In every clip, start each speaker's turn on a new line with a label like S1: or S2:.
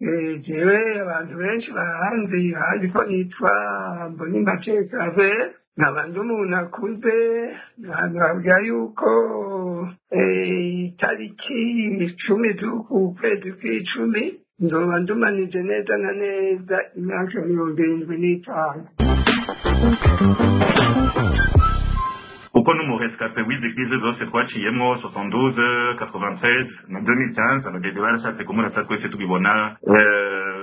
S1: Jewe abantu benshi baranzi, ariko nitwa Mbonimpa Claver, nkaba ndi umuntu akuze. Nkababwira yuko itariki 10 z'ukwezi kw'icumi nzoba ndumanije neza na neza imyaka 75.
S2: Kuko n'umurescapé w'izi crise zose twaciyemwo, 72, 93 na 2015, abagende barashatse kumurasa, twese tubibona.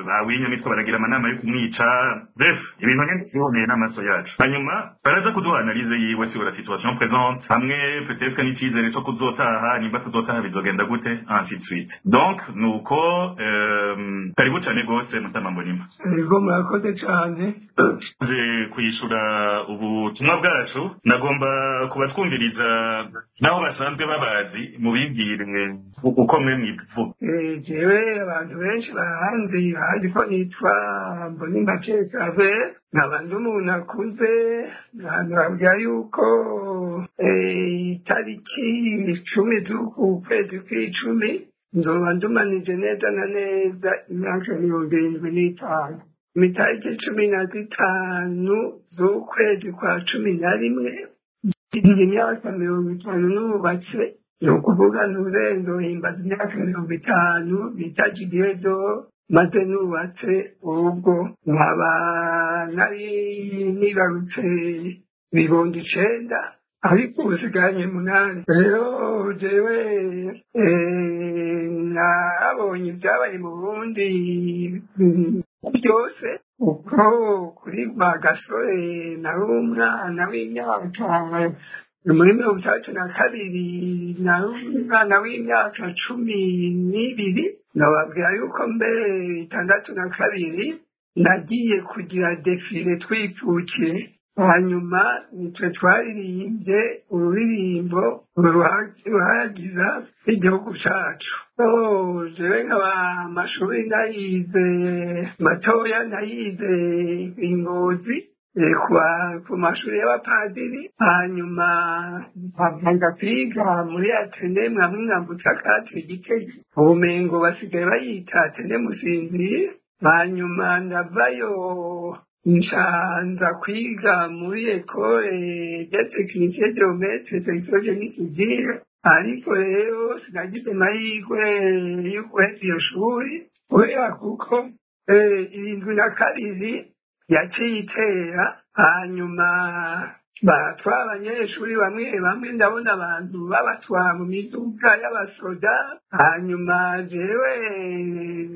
S2: Bawinyamitwe baragira amanama yo kumwica. Bref, ibintu nyene twiboneye n'amaso yacu. Hanyuma baraza kuduha analyse yiwe sur la situation présente, hamwe peut-être n'icizere co kuzotaha, nimba tuzotaha bizogenda gute, ainsi de suite. Donc nuko karibu cane gose, mutama Mbonimpa.
S1: Ego, murakoze cane.
S2: Je kwishura ubutumwa bwacu, nagomba kubatwumviriza naho basanzwe babazi, mubibwire uko mwe mwivuga.
S1: Jewe abantu benshi baranzi, ariko nitwa Mbonimpa Claver, nkaba ndi umuntu akuze. Nkababwira yuko itariki 10 z'ukwezi kw'icumi nzoba ndumanije neza na neza imyaka 75. Itariki 15 z'ukwezi kwa 11 imyaka 50 nubatse, ni ukuvuga nturenzohimbaza imyaka 50 bita jubilé d'or maze nubatse urugo. Nkaba nari nibarutse ibibondo 9, ariko ubusigaranye 8. Rero jewe nabonye ibyabaye mu Burundi byose. Uko kuri Rwagasore, nari umwana w'imyaka, muri 62, nari umwana w'imyaka 12. Nababwira yuko mbere 62 nagiye kugira défilé twipfukiye, hanyuma nitwe twaririmbye ururirimbo ruhayagiza igihugu cacu. Jewe nkaba amashuri nayize matoya, nayize i Ngozi ku mashuri y'abapadiri, hanyuma nkanga kwiga muri Athénée mwamwe Mwambutsa kati Gitega, ubumengo basigaye bayita Athénée Musinzire. Hanyuma ndavayo, ncanza kwiga muri École de technicien géomètre, section génie civil, ariko rero sinagize amahirwe yo guheza iyo shuri, kubera kuko 72 yaciye itera, hanyuma baratwara abanyeshuri bamwe bamwe. Ndabona abantu babatwara mu miduga y'abasoda, hanyuma jewe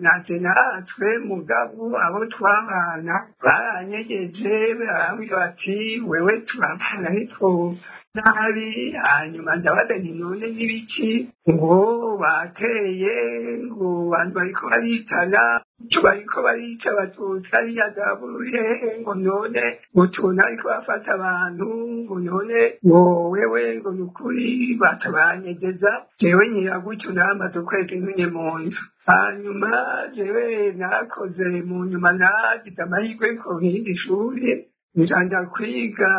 S1: naje natwe, mugabo abo twabana baranyegeje, barambwira bati: "Wewe turabana nitwo nabi." Hanyuma ndabaza nti: "None n'ibiki?" Ngo bateye, ngo abantu bariko baricana, bariko barica Abatutsi hariya za Bururi, ngo none ngo tubona ariko bafata abantu, ngo none ngo wewe, ngo ni ukuri batabanyegeza. Jewe nyira gutyo, namaze ukwezi ntunye mu nzu. Hanyuma jewe narakoze, mu nyuma nagize amahirwe ko irindi shuri, nja kwiga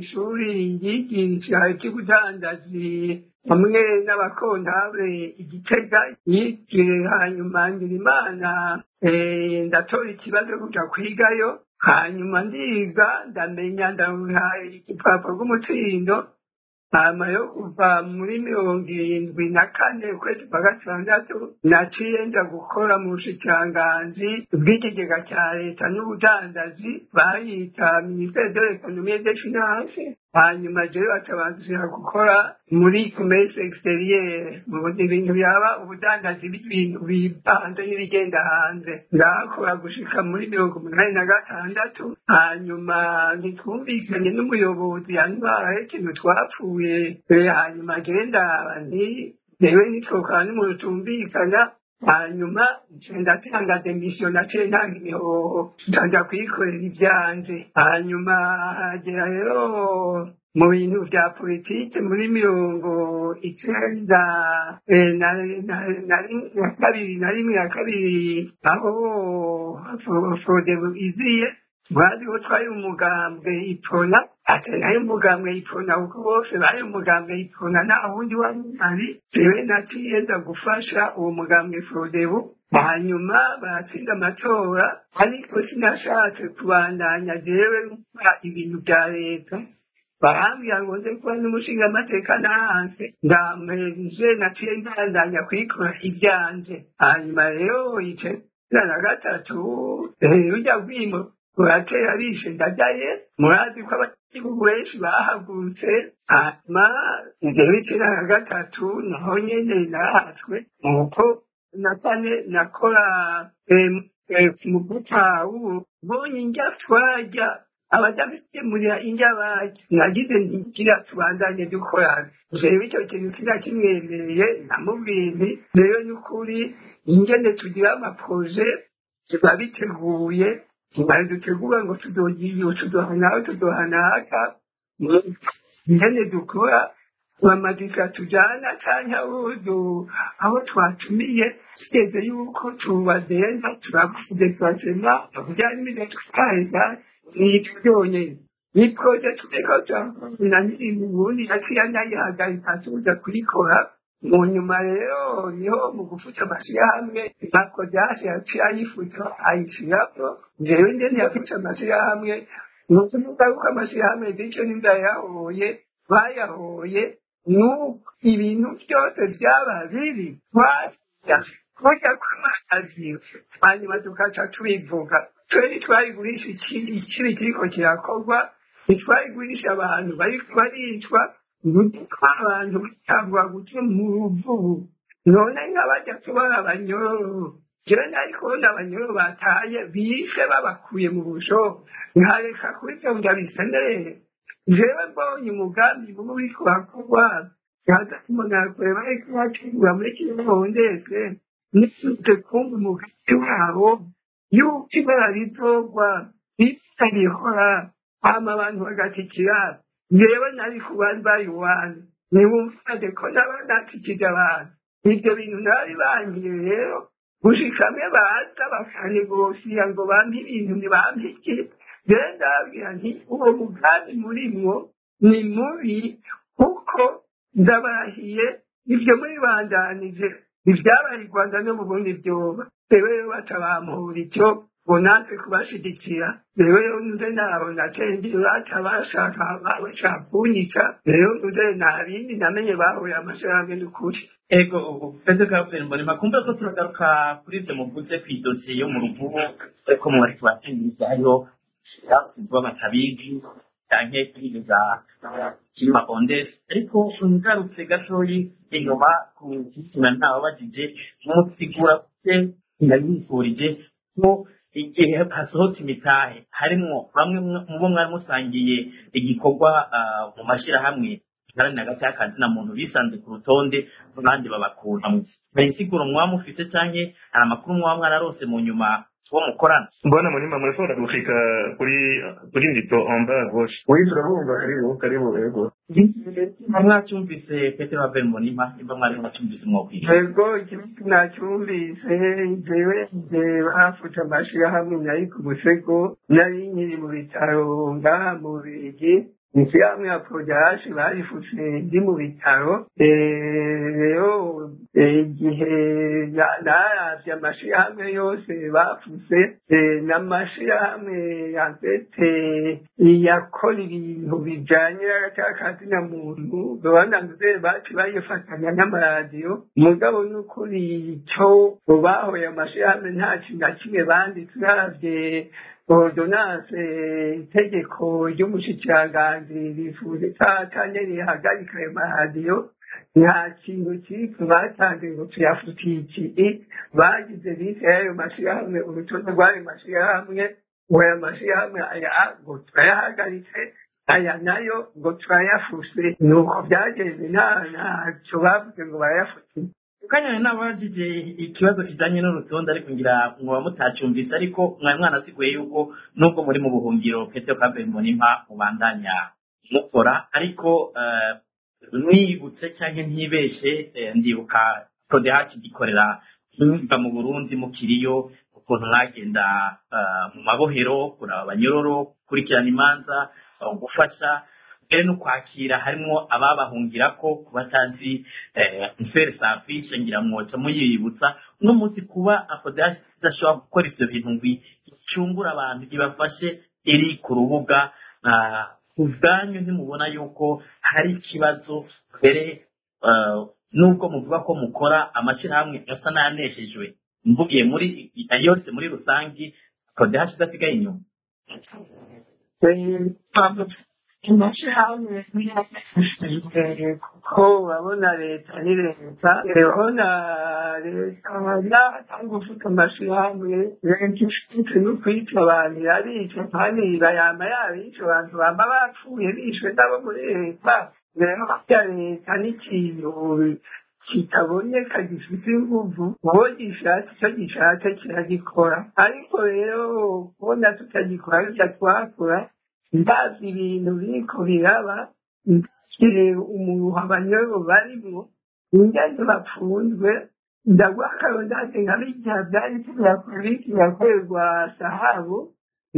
S1: ishuri ryigisha ivy'ubudandaji hamwe n'abacomptables i Gitega yize. Hanyuma ngira Imana, ndatora ikibazo kuja kwigayo, hanyuma ndiga, ndamenya, ndaronka igipapuro rw'umutsindo. Hama yo kuva muri 74, ukwezi kwa gatandatu, naciye nja gukora mu bushikiranganji bw'ikigega ca leta n'ubudandaji, bayita ministère de l'Économie et des Finances. Hanyuma jewe baca banshira gukora muri commerce extérieur, mu ibintu byaba ubudandaji bw'ibintu biva hanze n'ibigenda hanze. Ndahakora gushika muri 86. Hanyuma ntitwumvikanye n'umuyobozi yantwara, ikintu twapfuye. Hanyuma jewe ndaba nti jewe nitwokora n'umuntu tumvikana. Hanyuma ndatanga démission, naciye ntanga imihoho, nja kwikorera ivyanje. Hanyuma hagera rero mu bintu vya politike muri 92, na rimwe na kabiri, aho Frodebu iziye. Murazi ko twari umugambwe Iprona, ate nayo umugambwe Iprona, kuko bose bari umugambwe Iprona, nta wundi wari uhari. Jewe naciye nza gufasha uwo mugambwe Frodebu. Hanyuma baratsinda amatora, ariko sinashatse kubandanya jewe gukora ibintu bya leta. Barambwira ngo nze kuba n'umushingamateka, nahanse ndampeje, naciye mbandanya kuyikora ibyanje. Hanyuma rero 93 rujya rwimo ruratera bishe Ndadaye, murazi ko abanyagihugu benshi bahagurutse. Hanyuma ivyo 93 naho nyene narahatswe, nuko na kane nakora ku muguta w'ubu indya twarya, abadafite murira indya barya. Nagize ntigira tubandanye dukorana. Jewe ico kintu sinakimwemereye, namubwiye nti rero n'ukuri ingene tugira ama projets biba biteguye, ntibari dutegura ngo tudogiye tudoha nawe tudoha naka. Ingene dukora bamadika tujana canke aho twatumiye, tugeze yuko tubagenda turavuze twasema kugira n'imizo twaheza, nivyo byonyene ni projet turiko turakora mu Burundi. Yaciye anayihagarika tuza kuyikora. Mu nyuma rero niho mu gufuta amashirahamwe makodashe yaciye ayifuta ayishirako. Jewe ngene yafutse amashirahamwe, ni ukuvuga yuko amashirahamwe z'icyo nimba yayahoye bayahoye, nuko ibintu byose byaba bibi twarya kurya kw'amazi, hanyuma tukaca tubivuga. Twe ntitwayigurisha ikibi kiriko kirakorwa, ntitwayigurisha abantu bariko baricwa, abantu batangwa guca mu ruvubu. None nk'abajya kubara abanyororo, jewe nari kubona abanyororo bataye bishe babakuye mu busho, nkareka kubivyo ndabisenere? Jewe mbonye umugambi mubi uriko urakorwa, nkaza mbona kure bariko bategura muri kino ndetse nisubize kumva umugambi wabo yuko ibara rizogwa ritarihora, hama abantu bagatikira. Jewe nari kuba mbaye uwanyu, ntiwumvane ko naba natikije abantu. Ivyo bintu narabibangiye rero gushika hamwe baza bakanegosiya ngo bampe ibintu, ntibampe iki. Rero ndababwira nti uwo mugambi murimwo ni mubi, kuko ndabarahiye ivyo muribandanije ibyabaye i Rwanda no mu Burundi vyoba. Rero batabampura icyo ngo natwe kubashigikira, rero nze nabo nacengi batabashaka bashaka kunyica. Rero nze nta bindi namenye, bahuye amashirahamwe n'ukuri.
S3: Ego, Pedro Gabriel Mbonimpa, kumva ko turagaruka kuri ivyo muvuze ku idosiye yo mu Ruvubu, ariko mu bari tubatengiriza hariho kuvuga batabizi canke kuri za Kirima Ondes. Ariko ngarutse gatoyi inyuma ku kisima ntawabajije, musigura gute, ndabifurije ko igihe hasohotse imitahe harimwo bamwe mu bo mwari musangiye igikorwa mu mashirahamwe iharanira hagati y'akazi na muntu bisanze ku rutonde, abandi babakura hari insiguro mwaba mufise canke hari amakuru mwaba mwararose mu nyuma wo mukorana?
S2: Mbona Munima, murashobora gushika kuri micro en bas à gauche.
S4: Oui, turabumva, karibu karibu, yego.
S3: Mwacyumvise, Petero Abel Mbonimpa? Nimba mwari mwacyumvise mwokwiga.
S1: Yego, ikibazo nacyumvise. Jewe nje bafute amashirahamwe nari ku musego, nari nkiri mu bitaro ngaha mu Bubirigi. Ishirahamwe ya Projashi barifutse ndi mu bitaro. Rero igihe naravye amashirahamwe yose bafuse, n'amashirahamwe yafete yakora ibintu bijanye n'agatakazi na muntu, babana baci bayifatanya n'amaradiyo. Mugabo n'ukuri ico bahoye amashirahamwe nta kintu na kimwe banditse. Uravye ordonnance, itegeko ry'umushikiranganji rifuza canke rihagarika ayo maradiyo, nta kintu kiriko batanze ngo tuyafutiye iki. Bagize liste y'ayo mashirahamwe, urutonde rw'ayo mashirahamwe, ngo aya mashirahamwe aya ngo turayahagaritse, aya nayo ngo turayafuse. Nuko byagenze, ntaco bavuze ngo barayafutiye.
S3: Kanya nabajije ikibazo kijanye n'urutonde, ariko ngira mwoba mutacyumvise, ariko mwari mwanasiguye yuko nubwo muri mu buhungiro, Petero Claver Mbonimpa, mubandanya mukora. Ariko nibutse canke ntibeshe, ndibuka Prodehac gikorera mva mu Burundi mukiriyo, ukuntu mwagenda mu mabohero kuraba abanyororo, gukurikirana imanza, gufasha. Mbere no kwakira harimwo ababahungirako ku batazi mfere safishe, ngira mwoca muyibutsa. Uno munsi kuba APRODH idashobora gukora ivyo bintu ngo icungure abantu, ibafashe, iri ku rubuga, ku bwanyu ntimubona yuko hari ikibazo? Mbere nubwo muvuga ko mukora amashyirahamwe asa n'ayaneshejwe, mvugiye muri yose muri rusangi, APRODH idasigaye inyuma.
S1: Amashyirahamwe kuko urabona leta ni leta, urabona leta natanga ufite amashyirahamwe, leta ifite no kwica abantu irabica, kandi bayama yabica abantu bama bapfuye bishwe nabo muri leta. Rero burya leta n'ikintu kitaboneka gifite inguvu, uwo gishatse icyo gishatse kiragikora. Ariko rero kubona tutagikora bijya twakora, ndazi ibintu biriko biraba, ndakire umuruho abanyororo barimwo, ingene bapfunzwe. Ndaguha akarorero, ndazi nka birya vyari birakorerwa Sahabu,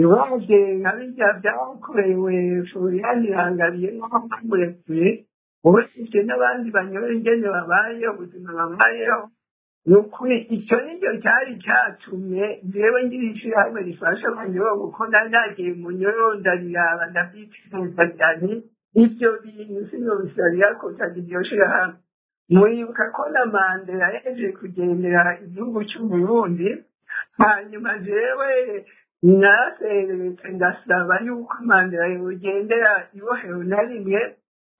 S1: iwaje nka birya vyakorewe Florian Irangabiye n'aho bamurekuye, usibye n'abandi banyororo ingene babayeho, ubuzima babayeho. Ni ukuri icyo nicyo cyari cyatumye jewe ngira ishirahamwe rifasha abanyororo, kuko nari nagiye mu nyororo ndariraba, ndavyitegereza nti ivyo bintu sinobisabira ko ntagira iryo shirahamwe. Muribuka ko na Mandela yaje kugendera igihugu c'Uburundi, hanyuma jewe narasereretse ndasaba yuko Mandela yogendera ibohero na rimwe,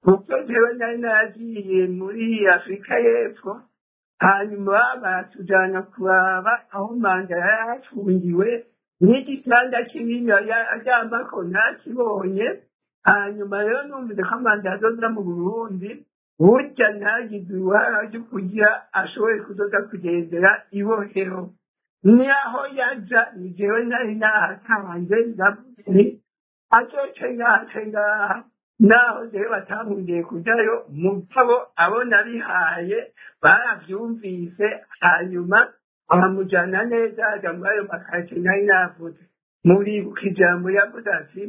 S1: kuko jewe nari naragiye muri Afurika y'Epfo, hanyuma baratujana kuraba aho Mandela yari afungiwe, n'igitanda kinini aryamako ntakibonye. Hanyuma rero numvise ko Mandela azoza mu Burundi, burya ntagize uruhara ryo kugira ashobore kuzoza kugendera ibohero. Niaho yaja ni jewe nari nahatanze, ndavuga nti azoce ngaha, ace ngaha, naho rero batankundiye kujayo. Mugabo abo nabihaye baravyumvise, hanyuma baramujana neza, aja muri ayo makaritsiye nari navuze. Muribuka ijambo yavuze ati: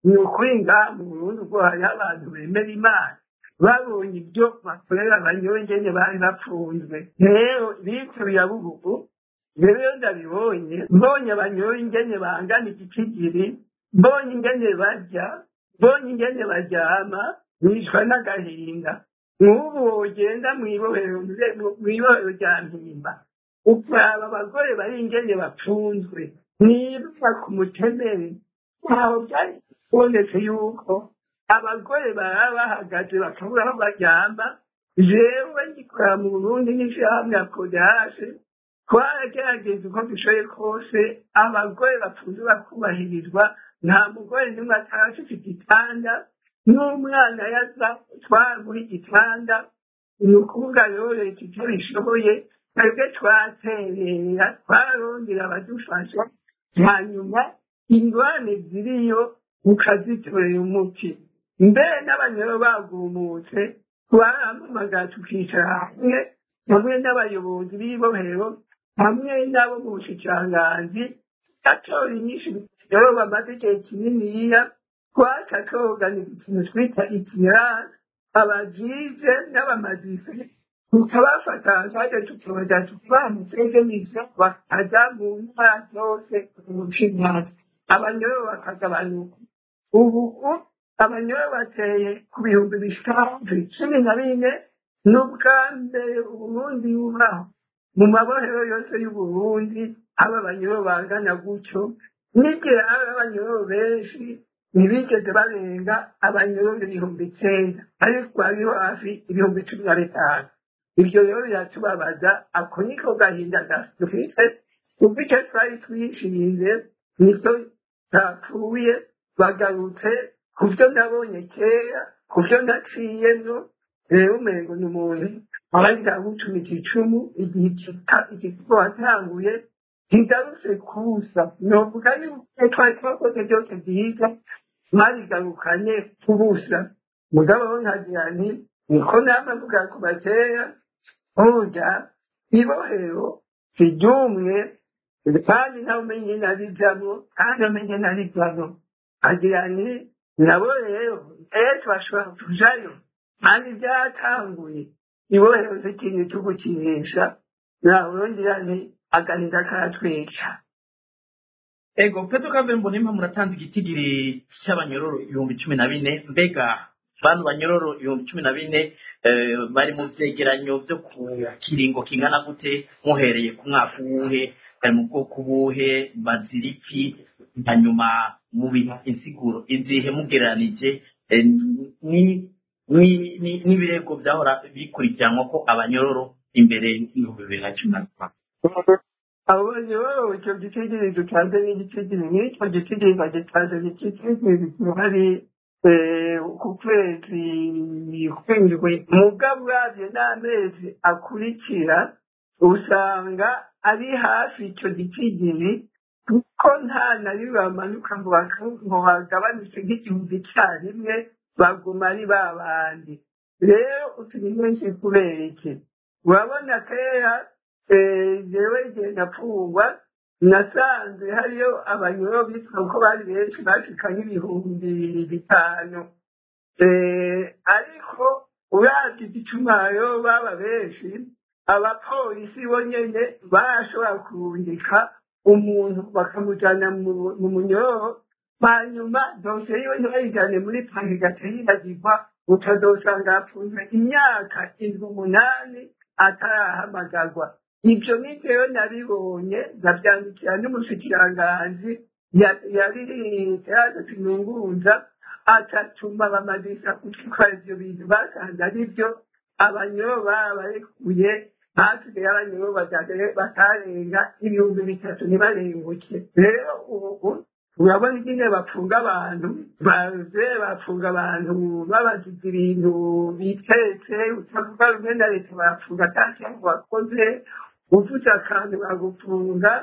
S1: "Ni ukuri ngaha mu Burundi ubwo hariho abantu bemera Imana, babonye ibyo bakorera abanyongene bari bapfunzwe." Rero biriko biraba ubu. Rero iyo ndabibonye, mbonye abanyongene bangana igikigiri, mbonye ingene barya, mbonye ingene baryama, nicwa n'agahinda. Nk'ubu wogenda mw'ibohero rya Mpimba, ukaraba abagore bari ingene bapfunzwe, niba ku mutemeri ntaho byari kubonetse yuko abagore baba bahagaze bakabura aho baryama. Jewe ngikora mu Burundi n'ishirahamwe APRODH, twaragerageza uko dushoboye kose, abagore bapfunzwe bakubahirizwa, nta mugore n'umwe atarafise igitanda, n'umwana yaza twaramuha igitanda. Ni ukuvuga rero leta icyo bishoboye, twebwe twaterera, twararondera abadufasha, hanyuma ingorane ziriyo ukazitorera umuti. Mbere n'abanyoro bagumutse twaramamagara, tukicara hamwe, hamwe n'abayobozi b'ibohero, hamwe n'abo mu bushikiranganji, tugatora inyishu. Rero bamaze igihe kininiya, twaca tuorganiza ikintu twita itinérance, abajize n'abamagise tukabafata nshake, tukabaja tukabaha mission, bakaja mu ntara zose mu abanyoro bakagabanuka. Ubu abanyoro bateye ku bihumbi bishika 14. N'ubwa mbere Uburundi bubaho, mu mabohero yose y'Uburundi haba abanyoro bangana gutyo. N'igihe haba abanyoro benshi, ntibigeze barenga abanyoro 9000, ariko hariho hafi 15,000. Ibyo rero biratubabaza, ako niko gahinda dufise, kuko icyo twari twishinze nicyo cyapfuye. Bagarutse ku byo nabonye kera, ku byo naciyemwo. Rero umengo ni umuntu abarira gucumita icumu igihe igikorwa watanguye ntigarutse kusa. Novuga yuko twari twakoze byose byiza mwarigarukanye kubusa. Mugabo we nkagira nti niko nama mvuga kuva kera, burya ibohero siryumwe, kandi ntawe umenye narijamwo, kandi umenye narijamwo. Agira nti Nabo rero bashobora kujayo kandi byatanguye ibohero z'ikintu cyo gukinisha, nahurungira nti agahinda karatwica.
S3: Ego, Petero Claver Mbonimpa, muratanze igitigiri cy'abanyororo 14,000. Mbega bantu banyororo 14,000 bari mu vyegeranyo vyo ku kiringo kingana gute? Muhereye ku mwaka uwuhe? Bari mu bwoko buhe? Bazira iki? Hanyuma mubiha insiguro izihe mugereranije n'ibirego vyahora bikurikiranwa ko abanyororo imbere y'2015?
S1: Abo banyororo, icyo gitigiri dutanze n'igitigiri nk'icyo gitigiri bagitanze n'igitigiri gihari ku kwezi kw'indwi, mugabo uravye n'amezi akurikira usanga ari hafi icyo gitigiri, kuko nta na rimwe bamanuka ngo bagabanutse nk'igihumbi icyarimwe, baguma ari ba bandi. Rero uturi benshi kubera iki? Urabona kera jewe igihe napfungwa nasanze hariyo abanyoro bitwa ko bari benshi, bashika nk'ibihumbi 5, ariko uravye igituma yo baba benshi, abapolisi bo nyene barashobora kurungika umuntu bakamujana mu munyororo, hanyuma dosiye yiwe ntibayijane muri parquet, igaca yibagirwa, ukazosanga apfunzwe imyaka 7, 8 atarahamagarwa. Ibyo ni jewe nabibonye, ndavyandikira n'umushikiranganji yari Théâtre Sinungunza, atatuma bamadisa gutwara ivyo bintu. Basanze ari byo, abanyoro babarekuye, hasigaye abanyoro batarenga 3000, ntibarenguke. Rero ubu urabona ingene bapfunga abantu, baze bapfunga abantu babagize ibintu bitetse, utavuga rumwe na leta barapfunga ata kintu wakoze, uvuze akantu bagufunga.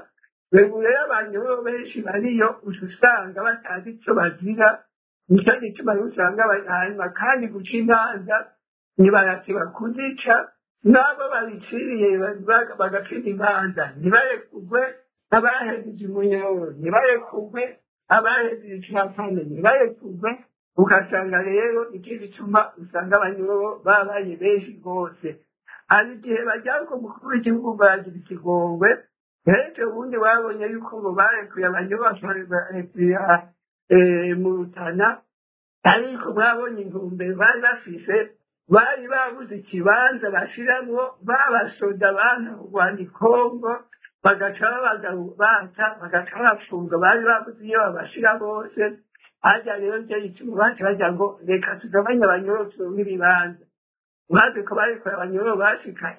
S1: Rero abantu benshi bariyo uca usanga batazi icyo bazira, nicyo gituma rero usanga hanyuma kandi guca imanza ntibarasiba kuzica, n'abo babiciriye bagacira imanza ntibarekurwe, abahejeje umunyororo ntibarekurwe, abahejeje icya kane ntibarekurwe. Ugasanga rero nicyo gituma usanga abanyororo babaye benshi rwose. Hari igihe bajya ku mukuru w'igihugu baragira ikigongwe. Ejo bundi babonye yuko ngo barekuye abanyororo, barekuye mu Rutana, ariko mwabonye intumbero bari bafise, bari babuze ikibanza bashiramwo babasoda banka kurwana i Kongo, bagaca bata bagaca bafunga, bari babuze iyo babashira bose. Harya rero nicyo gituma baca bagira ngo reka tugabanye abanyororo turonke ibibanza. Maze ko barekuye abanyororo bashika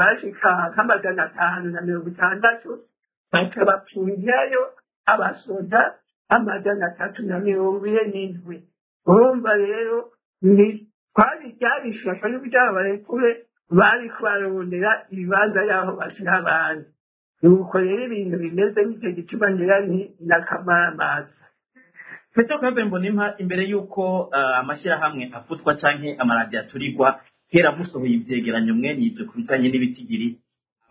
S1: bashika nka 560, baca bapfungirayo abasoda 347. Urumva rero ni twari ryari ishaka y'ukugira barekure, bari kubarondera ibibanza y'aho bashira abandi. Nuko rero ibintu bimeze, nicyo gituma ngira nti n'akamaramaza.
S3: Petero Claver Mbonimpa, imbere y'uko amashyirahamwe afutwa canke amaradiyo aturirwa, kera musohoye ivyegeranyo mwene ivyo ku bijanye n'ibitigiri,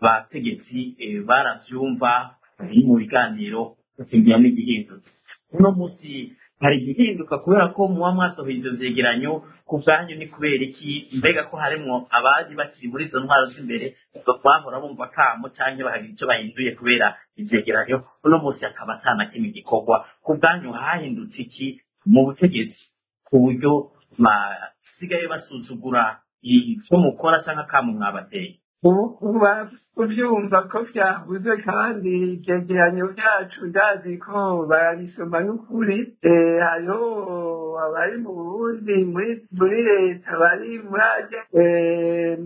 S3: abategetsi baravyumva bari mu biganiro bakigira n'igihindutse. Uno musi hari igihinduka kubera ko muba mwasohoye ivyo vyegeranyo? Ku bwanyu ni kubera iki? Mbega ko harimwo abari bakiri muri izo ntwaro z'imbere bahora bumva kamo canke bakagira ico bahinduye kubera ivyegeranyo, uno musi akaba ata na kimwe gikorwa? Ku bwanyu hahindutse iki mu butegetsi ku buryo basigaye basuzugura ivyo mukora canke akamo mwabateye?
S1: Ubu kuvyumva ko vyabuze, kandi ivyegeranyo vyacu ndazi ko barabisoma n'ukuri. Hariho abari mu Burundi muri leta, bari muri arya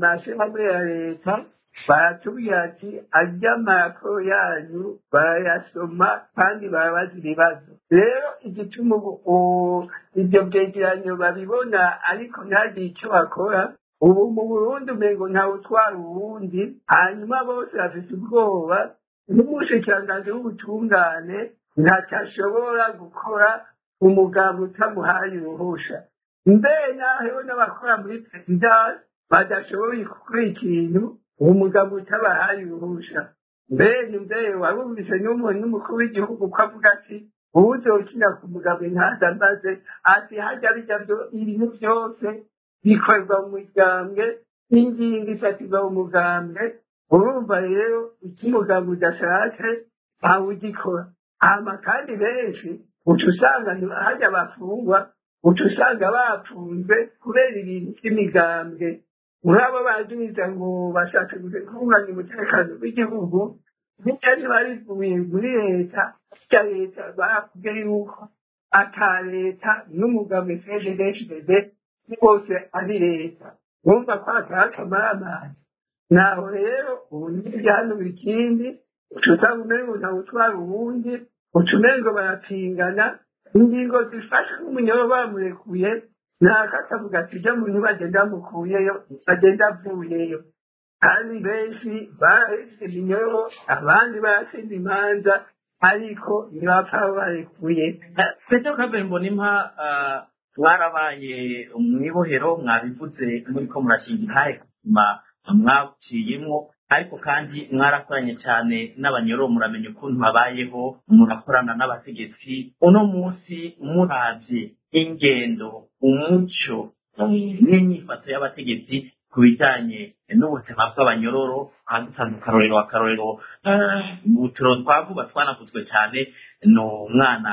S1: mashirahamwe ya leta, baratubwira ati arya amaraporo yanyu barayasoma kandi barabaza ibibazo. Rero igituma ubu ivyo vyegeranyo babibona ariko ntagire ico bakora, ubu mu Burundi umengo ntawutwara uwundi, hanyuma bose bafise ubwoba. N'umushikiranganji w'ubutungane ntacyo ashobora gukora umugabo utamuhaye uruhusha. Mbe naho n'abakora muri présidence badashoboye gukora ikintu umugabo utabahaye uruhusha. Mbe mbe warumvise n'umuntu n'umukuru w'igihugu ko avuga ati Uwuzokina ku mugambwe ntazambaze ati harya bijya ibintu byose bikorwa mu mugambwe, ingingo ifatirwa mu mugambwe. Urumva rero icyo umugambwe udashatse ntawugikora. Hama kandi benshi uca usanga harya bafungwa, uca usanga bapfunzwe kubera ibintu by'imigambwe. Nk'abo bagiriza ngo bashatse guhungabanya umutekano w'igihugu, ntibyari babivuye muri leta. Harya leta barakubwiye yuko ata leta n'umugambwe CNDD-FDD bose ari leta, wumva ko atakamaramazi. Naho rero ubu n'ibyahanura ikindi, uca usanga umengo ntawutwara uwundi, uca umengo barapingana. Ingingo zifashwe n'umunyoro bamurekuye, naka akavuga ati ibyo muntu bagenda bamukuyeyo, bagenda avuyeyo. Kandi benshi baraheze iminyoro, abandi baratsinda imanza, ariko ntibapfa barekuye.
S3: Petero Claver Mbonimpa, mwarabaye mw'ibohero, mwabivuze muriko murashinga intahe kuzima mwaciyemwo, ariko kandi mwarakoranye cyane n'abanyoro, muramenya ukuntu babayeho, murakorana n'abategetsi. Uno munsi muravye ingendo, umuco n'inyifato y'abategetsi ku bijanye n'ubuzima bw'abanyororo, dutanze akarorero mu turo twavuga twanavuzwe cyane ni umwana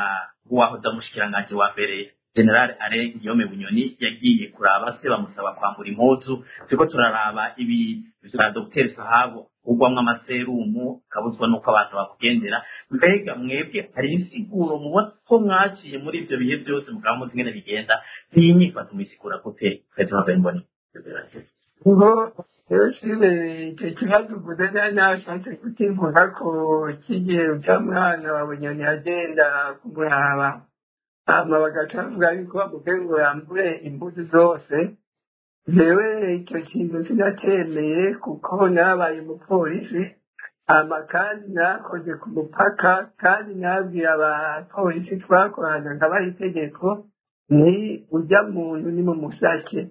S3: w'uwahoze umushikiranganji wa mbere General Alain Guillaume Bunyoni, yagiye kuraba se bamusaba kwambura impuzu. Turiko turaraba ibi vya Dr Sahabu ugwamwo amaserumu akabuzwa n'uko abantu bakugendera. Mbega mwebwe hari insiguro mubona ko mwaciye muri ivyo bihe byose mukaba muzi ingene bigenda, iyi nyifato muyisigura gute, Petero Mboni?
S1: Ngo rero icyo kibazo uvuze nari nashatse kukivuga ko kigihe ujya mwana wa Bunyoni agenda kumuraba, hama bagaca bavuga yuko bamubwiye ngo yambure impuzu zose. Jewe icyo kintu sinacyemeye kuko nabaye umupolisi, hama kandi nakoze ku mupaka, kandi nabwiye abapolisi twakorana nkabaha itegeko ni ujya muntu ni mu musake.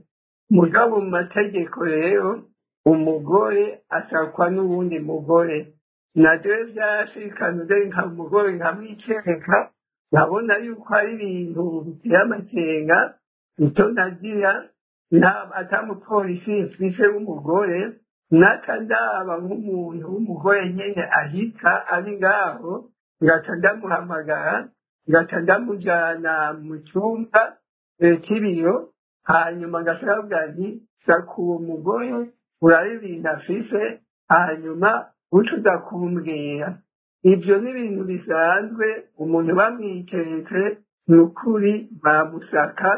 S1: Mugabo mu mategeko rero umugore asakwa n'uwundi mugore. Na jewe vyarashikanye nka umugore nkamwikereka, nkabona yuko ari ibintu biteye amakenga. Icyo nagira ata mupolisi mfise w'umugore, naca ndaba nk'umuntu w'umugore nyene ahita ari ngaho, ngaca ndamuhamagara, ngaca ndamujana mu cyumba c'ibiro, hanyuma ngaca ndavuga nti saka uwo mugore urabe ibintu afise, hanyuma uce uza kumbwira. Ibyo ni ibintu bisanzwe, umuntu bamwikeretse ni ukuri bamusaka,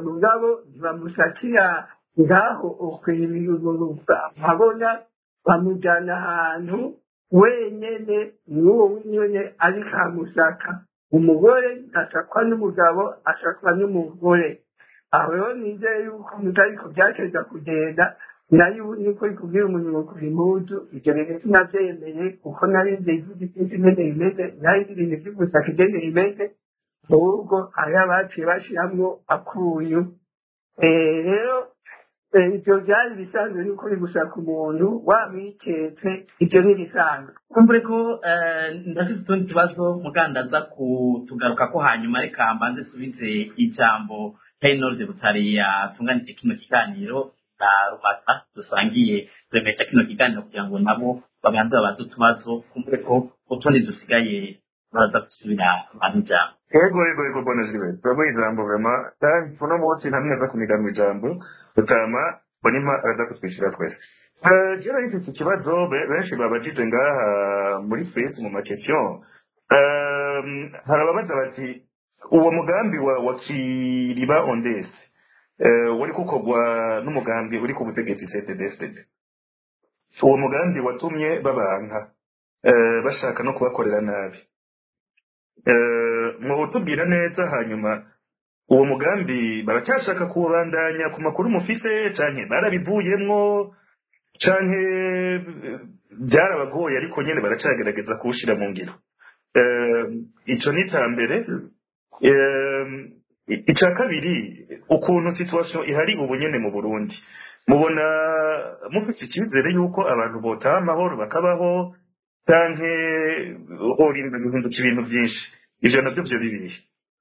S1: mugabo ntibamusakira ngaho nkabona bamujyana ahantu wenyene, n'uwo wenyene ariko amusaka. Umugore asakwa n'umugabo, asakwa n'umugore. Aho rero nizeye yuko mutariko byateza kugenda nayo niko ikubwira umuntu ngo kura impuzu. Ibyo bintu sinavyemeye kuko nari nzi iby'isi ingene bimeze, nari nzi ibintu vy'ugusaka ingene bimeze, ahubwo hariho abaciye bashiramwo akuyu. Rero ivyo vyari bisanzwe nuko uri gusaka umuntu wamwiketse, ivyo ni bisanzwe.
S3: Kumbure ko ndafise utundi tubazo mugandaza kutugaruka ko hanyuma, reka mbanze subize ijambo Henry Butari yatunganije kino kiganiro na Rubata dusangiye kuremesha kino kiganiro, kugira ngo nabo babanze babaze utubazo, kumbure ko utundi dusigaye baraza gusubira abantu ijambo.
S2: Ego, bwana Gilbert, turaguha ijambo vraiment. Kandi uno munsi nta n'umwe aza kuniga mu ijambo, Rutama Bonima araza kutwishyura twese. Jewe nari mfise ikibazo benshi babajije ngaha muri space mu ma question. Hari ababaza bati uwo mugambi wa Kiriba Ondes wari gukorwa n'umugambi uri ku butegetsi CNDD-FDD. Uwo mugambi watumye babanka, bashaka no kubakorera nabi. Mwotubwira neza hanyuma uwo mugambi baracyashaka kuwubandanya ku makuru mufise, canke barabivuyemwo, canke byarabagoye ariko nyene baracagerageza kuwushira mu ngiro? Ico ni ica mbere. Ica kabiri, ukuntu situation ihari ubu nyene mu Burundi, mubona mufise icyizere yuko abantu botaha amahoro bakabaho, canke horinda guhinduka ibintu byinshi? Ivyo navyo vyo bibihe?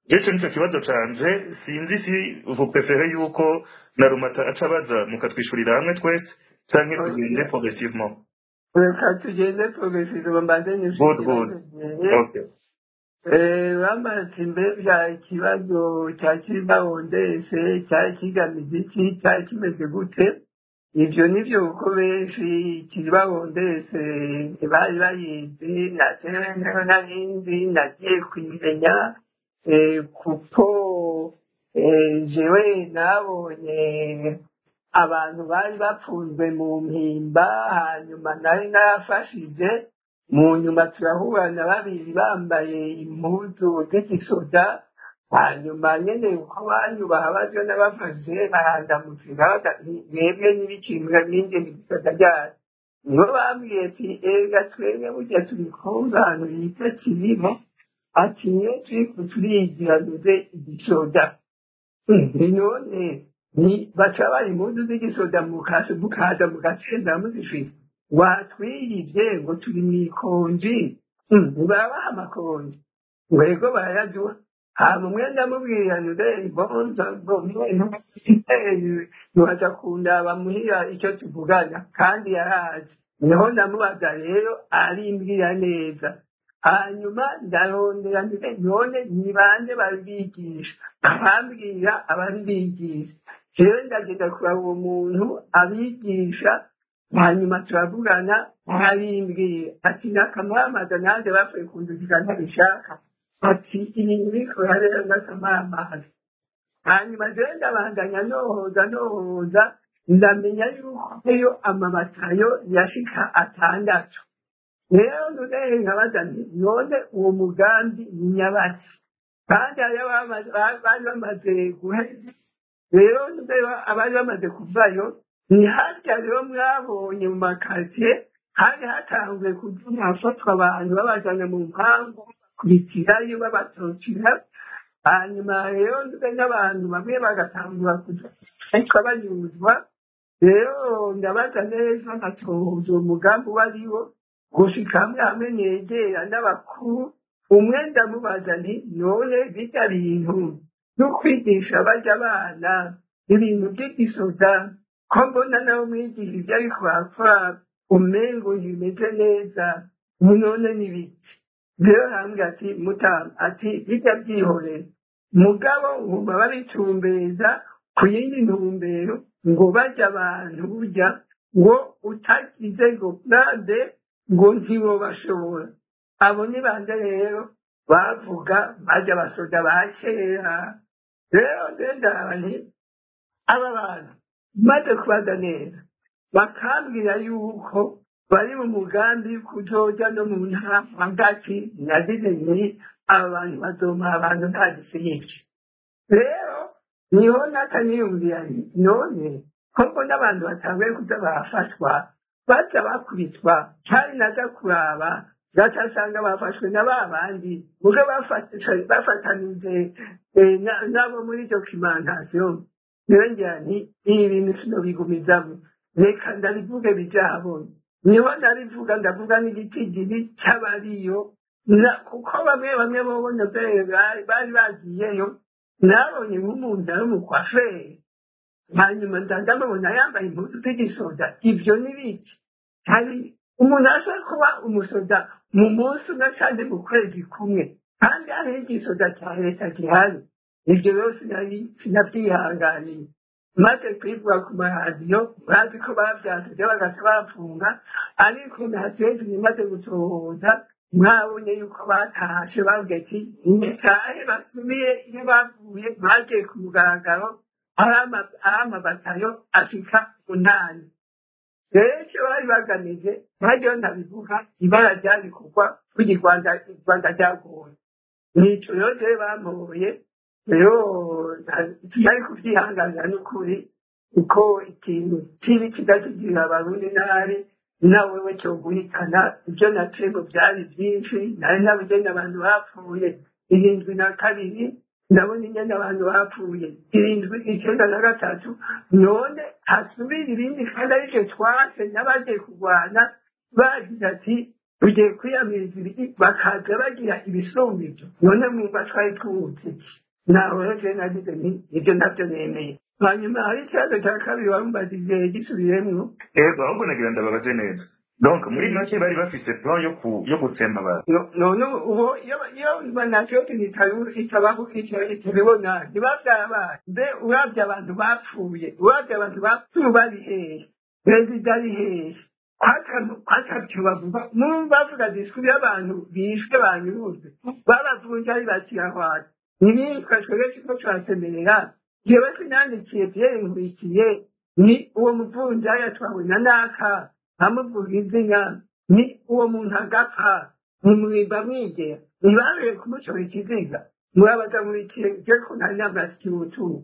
S2: Jewe nico kibazo canje. Sinzi si vous préférez yuko na Rumata aca abaza, mukatwishurira hamwe twese, canke tugende progressivement.
S1: Reka tugende progressivement, mbanze
S2: Good, good. Okay.
S1: Bamaze mbega ikibazo cya Kiribawondese cyari kigamije iki, cyari kimeze gute? Ibyo nivyo, kuko benshi Kiribawondese ntibari bayizi, na jewe nari nagiye kuyimenya, kuko jewe nabonye abantu bari bapfunzwe mu Mpimba, hanyuma nari narafashije. Mu nyuma turahura na babiri bambaye impuzu z'igisoda, hanyuma nyene uko banyubaha batyo n'abafashe barandamutse, mwebwe n'ibicimwa ninjye mu gisoda ryacu. Nibo bambwiye ati: "Ega twebwe burya turi kumva ahantu bita Kirimo," ati "niyo turiko turigira duze igisoda." None ni baca bari impuzu z'igisoda, mukaza mugatsinda muzifise, watwiyivye ngo turi mw'ikonji. Ntibabaha amakonji? Ngo ego, barayaduha. Hama umwe ndamubwira nti: "Bonza, ntiwaza kundaba muhira icyo tuvugana?" Kandi yaraje, niho ndamubaza rero, arimbwira neza. Hanyuma ndarondera nti: "None ni bande babigisha?" Arambwira ababigisha. Jewe ndagenda kuraba uwo muntu abigisha, hanyuma turavugana, arabimbwira ati: "N'akamaramaza nanjye bapfuye kundukiza ntabishaka," ati "ibintu bikora rero n'akamaramaza." Hanyuma jewe ndabandanya nohoza nohoza, ndamenya yuko eyo amabatayo yashika 6. Rero none nkabaza nti: "None uwo mugambi ni nyabaki?" Kandi hariyo bari bamaze guheza, rero abari bamaze kuvayo ni harya rero mwabonye mu makaritsiye hari hatanguye kuza hafatwa abantu, babajana mu mpangu, bakubitirayo, babatokera. Hanyuma rero n'abantu bamwe bagatangura kuja ariko banyuzwa. Rero ndabaza neza, nkatohoza uwo mugambi uwo ari wo, gushika hamwe hamwe negera n'abakuru. Umwe ndamubaza nti: "None birya bintu no kwigisha barya abana ibintu by'igisoda, ko mbona nawe mwigisha ibyo ariko barakora umengo ntibimeze neza, none ni biki?" Rero arambwira ati: "Mutama," ati "bijya byihorera." Mugabo nkumva babitumbeza ku yindi ntumbero, ngo barya abantu burya ngo utagize ngo nande ngo ntibobashobora. Abo ni bande rero bavuga? Barya abasoda ba kera. Rero ndaba nti aba bantu maze kubaza neza, bakambwira yuko bari mu mugambi kuzoja no mu ntara hagati. Nagize nti: "Aba bantu bazomara abantu nta gisirike." Rero niho nata niyumvira nti: "None ko mbona abantu batanguye kuza barafatwa, baza bakubitwa?" Kandi naza kuraba gaca asanga bafashwe na ba bandi muga bafatanije nabo muri documentation. Rero ngira nti: "Ibi bintu sinobigumizamo, reka ndabivuge bijahabona." Niho ndabivuga, ndavuga n'igitigiri cy'abariyo, kuko bamwe bamwe bobona bari bagiyeyo. Nabonye nk'umuntu ari umukwaferi, hanyuma ndamubona yambaye impuzu z'igisoda. Ibyo ni biki? Hari umuntu ashobora kuba umusoda mu munsi umwe kandi mu kwezi kumwe, kandi hariho igisoda cya leta gihari. Ibyo rero sinabyihanganiye. Maze kwivuga ku maradiyo, bazi ko babyanze, bagaca bafunga. Ariko nta maze gutohoza, mwabonye yuko batashe, bavuga ati: "Nimutahe," basubiye iyo bavuye, bagiye ku mugaragaro ari amabatayo ashika 8. Rero icyo bari bagamije ntaryo ntabivuga, ibara ryari kugwa burya i Rwanda ryagoye. Nico rero jewe bampoye, rero sinari kubyihanganira n'ukuri, uko ikintu kibi kidakigirira Abarundi nabi nawe we cyoguhitana. Ibyo nacemo byari byinshi, nari nabugeni abantu bapfuye 72, ndabona ingene abantu bapfuye 70, 93. None hasubira ibindi kandi aribyo twase n'abagiye kurwana bagize ati Tugiye kwiyamiriza ibiki, bakaza bagira ibisumbivyo. None mwumva twari twuzi iki? Naho rero jewe nagize nti ibyo ntabyo nemeye. Hanyuma hari ikibazo cya kabiri warumbajije, gisubiremwo.
S2: Ego, ahubwo nagira ndababaze neza. Donc muri make bari bafise plan yo gutsemba abantu.
S1: None ubu iyo nacyo itabaho, itabibona, ntiba vyabaye. Mbe uravye abantu bapfuye, uravye abantu bapfuye bari hehe? Perezida ari hehe? Kwatavyo bavuga, mumva bavuga discours y'abantu bishwe, banyurujwe, babavunja ari bakirahwana ntibitwa. Twebwe turiko turasemerera. Jewe sinandikiye Pierre Nkurikiye, ni uwo muvunjayi yatwawe na naka, nkamuvuga izina, ni uwo muntu agapfa mumwimba mwigera, ntibabereye kumucora ikiziga. Murabaza Nkurikiye, je ko ntari nabwasikiye ubutumwa.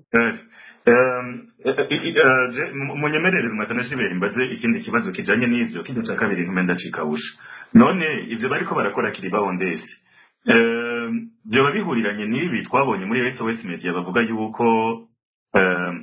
S2: Munyemerere Matana Gilbert mbaze ikindi kibazo kijanye n'ivyo. Kindi ca kabiri ntume ndacikawusha. None ivyo bariko barakora kiribaho ndese vyoba bihuriranye n'ibi twabonye muri SOS Media, bavuga yuko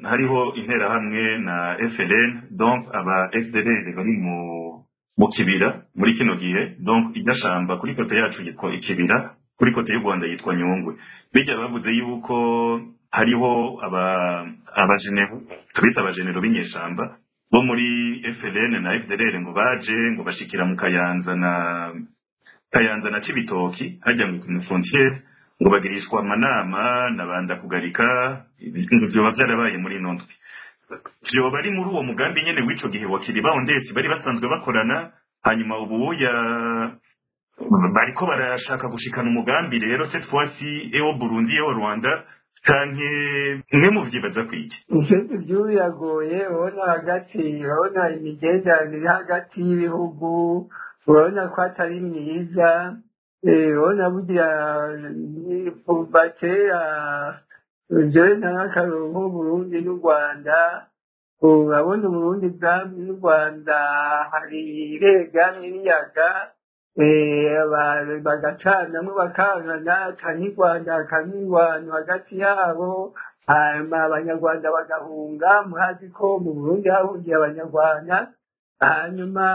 S2: hariho interahamwe na FLN, donc aba FDLR bari mu kibira muri kino gihe? Donc irya shamba kuri côté yacu yitwa ikibira, kuri côté y'u Rwanda yitwa Nyungwe. Bijya bavuze yuko hariho aba abajenero, tubita abajenero b'inyeshamba bo muri FLN na FDLR, ngo baje ngo bashikira mu Kayanza na Cibitoki, hajya ngo ku frontière, ngo bagirishwa amanama na banda kugarika. Ngo vyoba vyarabaye muri ino ndwi, vyoba ari muri uwo mugambi nyene w'ico gihe wa Kiribaho ndetse bari basanzwe bakorana. Hanyuma ubuya bariko barashaka gushikana umugambi rero cette fois-ci et au Burundi et au Rwanda, canke mwe muvyibaza kwiki?
S1: Ivyo vy'ubu biragoye. Urabona hagati, urabona imigenderanire iri hagati y'ibihugu, urabona ko atari myiza. Urabona burya kuva kera, jewe ntangakarorero nk'Uburundi n'u Rwanda. Urabona Uburundi bwami n'u Rwanda hari iregamye n'iyaga, bagacanamwo bakankana, canke i Rwanda hakaba ingwano hagati yabo, hanyuma Abanyarwanda bagahunga. Murazi ko mu Burundi hahungiye Abanyarwanda. Hanyuma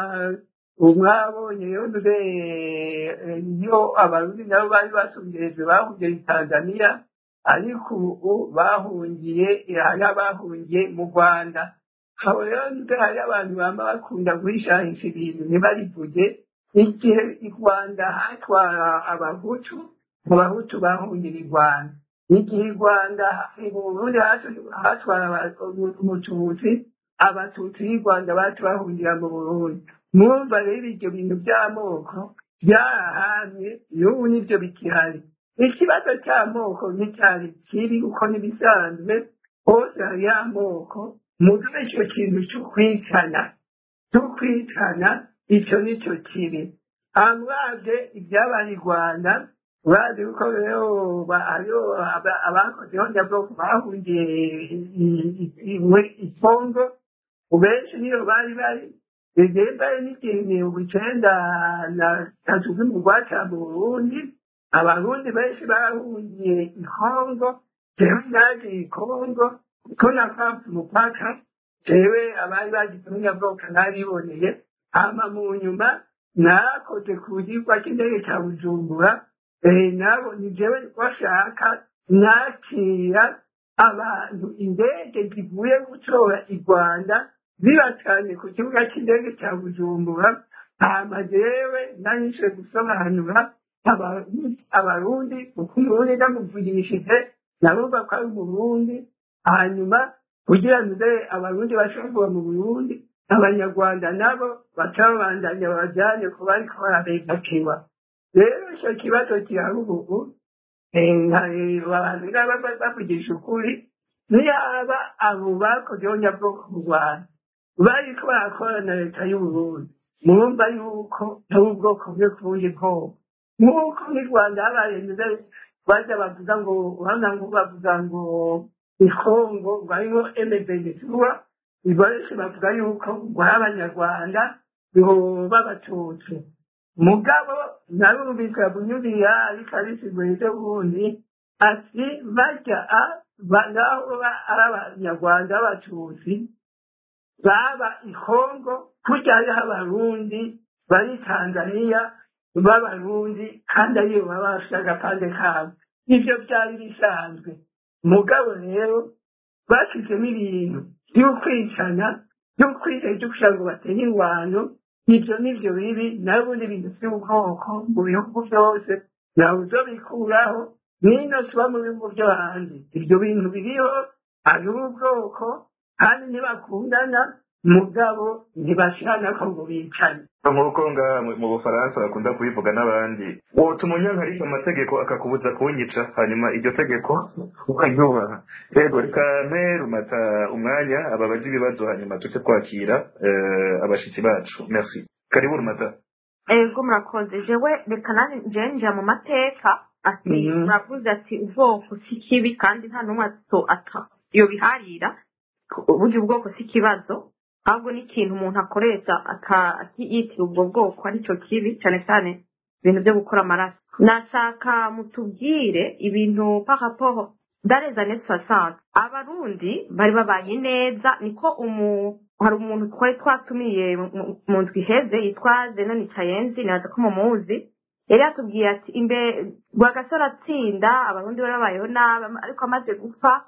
S1: mwabonye rero iyo Abarundi nabo bari basongerejwe bahungiye i Tanzania, ariko ubu bahungiye, hari abahungiye mu Rwanda. Aho rero hari abantu bama bakunda guhishahisha ibintu ntibarivuge. Igihe i Rwanda hatwara Abahutu, Abahutu bahungira i Rwanda. Igihe i Rwanda, mu Burundi hatwara Umututsi, Abatutsi b'i Rwanda bacu bahungira mu Burundi. Mwumva rero ibyo bintu by'amoko byarahamye, n'ubu nibyo bikihari. Ikibazo cy'amoko nticyari kibi, kuko n'ibisanzwe hose hariho amoko. Mugabe icyo kintu cyo kwicana, icyo nicyo kibi. Uravye ibyabaye i Rwanda, urazi yuko rero hariho abakoze ihonyabwoko bahungiye muri Kongo benshi, niyo bari bigenda n'igihe 93 z'umugwaca mu Burundi, Abarundi benshi bahungiye i Kongo. Jewe nagiye i Kongo kuko nakwambuka umupaka, jewe abari bagize ihonyabwoko nariboneye. Hama mu nyuma narakoze ku kibuga cy'indege cya Bujumbura, nabo ni jewe bashaka nakira abantu, indege zivuye gutora i Rwanda zibatanye ku kibuga cy'indege cya Bujumbura. Hama jewe nanyishe gusobanura Abarundi, kuko Umurundi ndamuvugishije nabumva ko ari Umurundi. Hanyuma kugira ngo Abarundi bashobore kuva mu Burundi, Abanyarwanda nabo baca babandanya babajyane ku bariko barabegakiwa. Rero icyo kibazo gihari ubu, abantu bavugisha ukuri, niyaba abo bakoze ihonyabwoko mu Rwanda bariko barakora na leta y'Uburundi, murumva yuko ari ubwoko bwe ku bundi bwoko. Nk'uko mu Rwanda habaye, baza bavuga ngo, urabona ngo bavuga ngo i Kongo ngo hariho M23, benshi bavuga yuko ngo ari Abanyarwanda ngo b'Abatutsi. Mugabo narumvise Bunyuriya ariko abisigura ejo bundi, ati barya naho ari Abanyarwanda b'Abatutsi baba i Kongo, kurya hariho Abarundi bari Tanzania. b'Abarundi, kandi ariyo baba bafise agapande kabo. Ivyo vyari bisanzwe. Mugabo rero bashyizemo ibintu by'ukwicana, by'ukwica, byo kugira ngo batenye ingwano. Ibyo nivyo bibi. Nawe ubundi ibintu by'ubwoko mu bihugu byose ntawe uzobikuraho, n'ino tuba mu bihugu byo hanze ibyo bintu biriho. Hariho ubwoko kandi ntibakundana, mugabo ntibashiranako ngo bicane.
S2: Nk'uko nga mu Bufaransa bakunda kubivuga n'abandi, wotuma unyankarika amategeko akakubuza kunyica, hanyuma iryo tegeko ukaryubaha. Yego, reka mpe Rumata umwanya ababaza ibibazo, hanyuma tuce twakira abashitsi bacu. Merci, karibu Rumata.
S5: Ego, murakoze. Jewe reka nanjye nje nja mu mateka ati muravuze ati ubwoko si kibi, kandi nta n'umwe ato yobiharira. Burya ubwoko si ikibazo, ahubwo ni ikintu umuntu akoresha akiyitira ubwo bwoko, aricyo kibi, cyane cyane ibintu byo gukora amaraso. Nashaka mutubwire ibintu par rapport dans les années 60, Abarundi bari babanye neza. Niko hari umuntu twari twatumiye mu ndwi iheze yitwa Zenoni Chayenzi, nibaza ko mumuzi. Yari yatubwiye ati imbere Rwagasore atsinda, Abarundi bari babayeho nabi, ariko amaze gupfa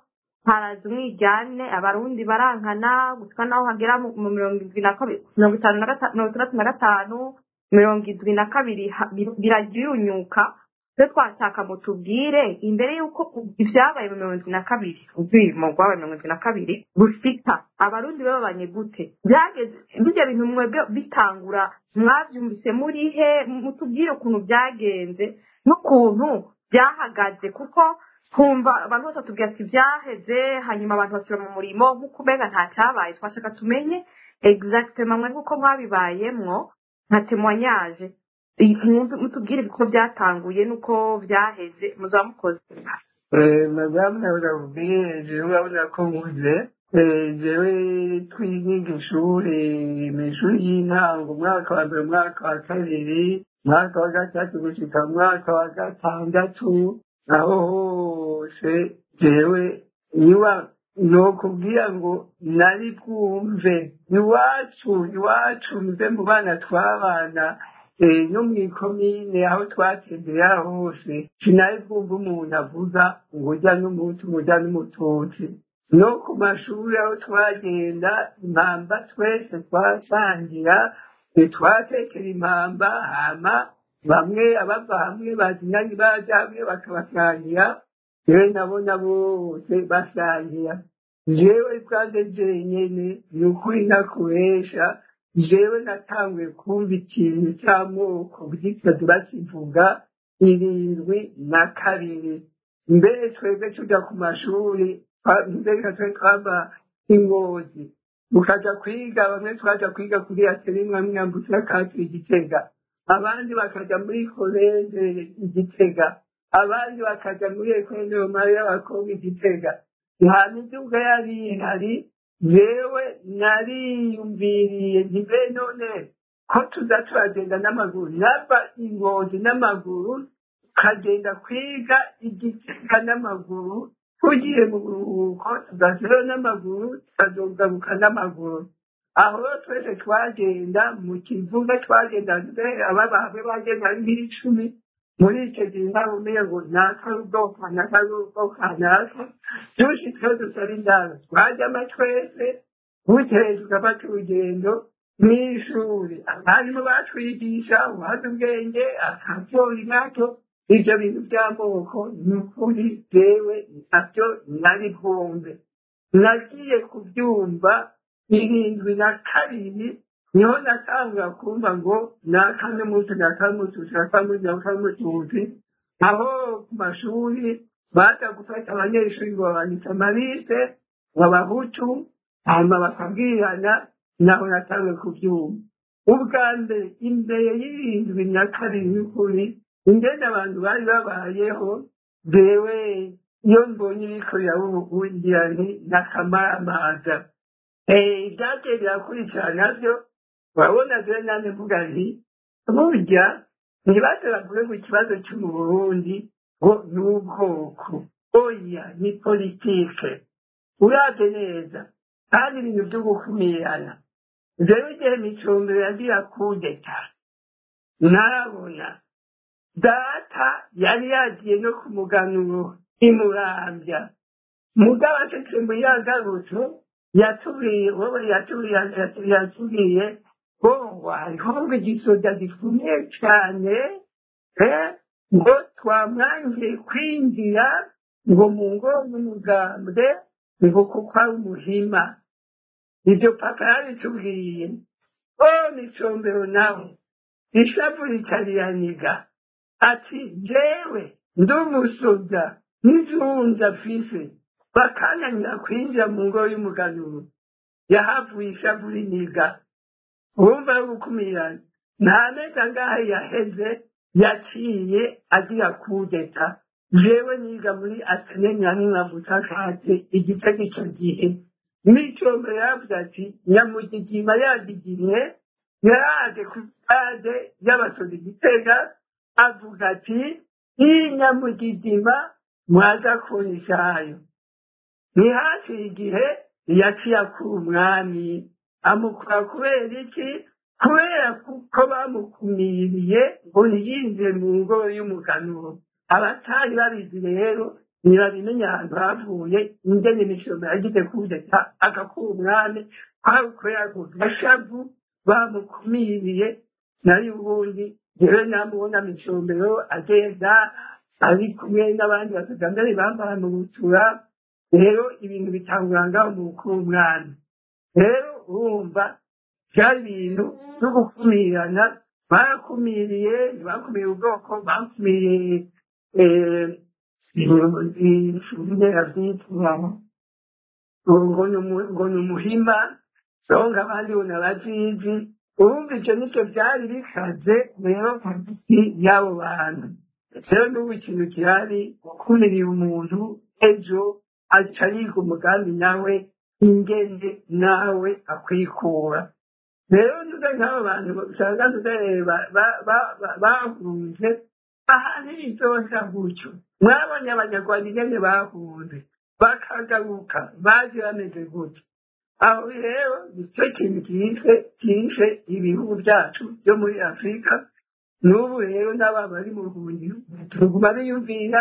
S5: haraza umwiryane, Abarundi barankana gushika naho hagera mu 72, 55, 65, 72, biraryunyuka. Twe twashaka mutubwire imbere y'uko ivyabaye mu 72, urwimo rwabaye 72 rushika, Abarundi babanye gute? Byageze bijya bintu mwebwe bitangura, mwavyumvise murihe? Mutubwire ukuntu byagenze n'ukuntu byahagaze, kuko twumva abantu bose batubwira ati byaheze, hanyuma abantu basubira mu murimo nk'uko umenga nta cyabaye. Twashaka tumenye exactement mwe nk'uko mwabibayemwo, nka témoignage. Mutubwire uko byatanguye n'uko byaheze. Muzaba mukoze.
S1: Madamu, nababwiye jewe, urabona ko nkuze. Jewe twiga ishuri, mw'ishuri y'intango, umwaka wa mbere, umwaka wa kabiri, umwaka wa gatatu gushika mu mwaka wa gatandatu, aho hose jewe niba nokubwira ngo nari bwumve iwacu mve mu bana twabana, no mw'ikomine aho twatembera hose, sinari bwumve umuntu avuga ngo urya n'Umuhutu, ngo urya n'Umututsi. No ku mashuri aho twagenda, impamba twese twasangira, twatekera impamba, hama bamwe abava hamwe bazinanye baja hamwe bakabasangira. Jewe nabona bose basangira. Jewe bwanze jenyene, ni ukuri ntakubesha, jewe natanguye kumva ikintu c'amoko gitatu bakivuga 72. Mbere twebwe tuja ku mashuri, mbere twe twava i Ngozi tukaja kwiga, bamwe twaja kwiga kuri Aterimwa Mwambutsa kati Igitega, abandi bakaja muri collège Igitega, abandi bakaja muri école normale y'abakobwa Igitega. Nta miduga yari ihari. Jewe nariyumviriye nti mbe none ko tuza turagenda n'amaguru, nava i Ngozi n'amaguru tukagenda kwiga Igitega n'amaguru, tugiye mu buruhuko tugasubirayo n'amaguru, tukazogaruka n'amaguru. Aho rero twese twagenda mu kivuga, twagenda mbere ababa hamwe bagenda ari nk'icumi. Muri icyo gihe ntawe umenya ngo naka ubwoko, naka ubwoko naka. Dushitseho dusaba indaro, twajyamo twese, bukeye tugafata urugendo. Mw'ishuri abarimu batwigisha, uwazi ubwenge akatora inato. Ivyo bintu by'amoko, ni ukuri jewe ntabyo nari bwumve. Nagiye kubyumva 72, niho natangura kumva ngo naka n'Umuhutu, naka n'Umututsi, naka n'Umuhutu, naka n'Umututsi. Aho ku mashuri baza gufata abanyeshuri ngo babanditse amaliste ngo Abahutu, hanyuma bakabwirana. Naho natanguye kubyumva ubwa mbere imbere y'72. N'ukuri ingene abantu bari babayeho, jewe iyo mbonye ibikorera ubu ngira nti n'akamaramaza. Ibyagiye birakurikira navyo urabona. Jewe nanjye mvuga nti burya ntibaze bavuge ngo ikibazo cyo mu Burundi ngo ni ubwoko. Oya, ni politike uravye neza, kandi ibintu vyo gukumirana. Jewe igihe Micombero yagira kudeta, Narabona data yari yagiye no ku muganuro imurambya, mugabo ashitse muyagarutse yatubwiye, wowe yatubwiye ngo hariho ngo igisoda gikomeye cane, ngo twamwangiye kwinjira ngo mu ngoro y'umugambwe, ngo kuko ari umuhima. Ibyo papa yabitubwiye. O Micombero nawe ishavu ricariyaniga, ati: "Jewe ndi umusoda n'ijunja mfise, bakananira kwinjira mu ngoro y'umuganuro." Yahavuye ishavu riniga. Urumva yo gukumirana nta mezi angahe yaheze, yaciye agira kudeta. Jewe niga muri Athénée Nyamunavuta kate Igitego. Ico gihe Micombero yaravuze ati Nyamugigima yagigimye, yaraje ku stade y'abasoda Igitega, avuga ati: "Iyi Nyamugigima mwaza kunishayo." Ntihaciye igihe yaciye akura umwami, amukura kubera iki? Kubera kuko bamukumiriye ngo ntiyinjire mu ngoro y'umuganuro. Abatari babizi rero ntibabimenya ahantu havuye ingene Micombero yagize kudeta agakura umwami, kwari kubera ako gashavu bamukumiriye. Nari ubundi jewe namubona Micombero agenda ari kumwe n'abandi basoda, mbere bambara mu butura. Rero ibintu bitangura ngaho mu gukura umwami. Rero urumva byari ibintu byo gukumirana. Barakumiriye, ntibakumiriye ubwoko, bakumiriye vyitwa ngo ni umuhima, donc abandi ngo ni abazizi. Urumva ivyo nivyo vyari bikaze rero hagati y'abo bantu. Rero n'ubu ikintu gihari, gukumiriye umuntu, ejo aca yiga umugambi nawe ingene nawe akwikura. Rero ntuze nk'abo bantu usanga ntuze bahunze ahantu bizoza gutyo. Mwabonye Abanyarwanda ingene bahunze bakagaruka, baje bameze gutyo. Aho rero nicyo kintu kishe ibihugu byacu byo muri Afurika n'ubu. Rero n'aba bari mu buhungiro tuguma biyumvira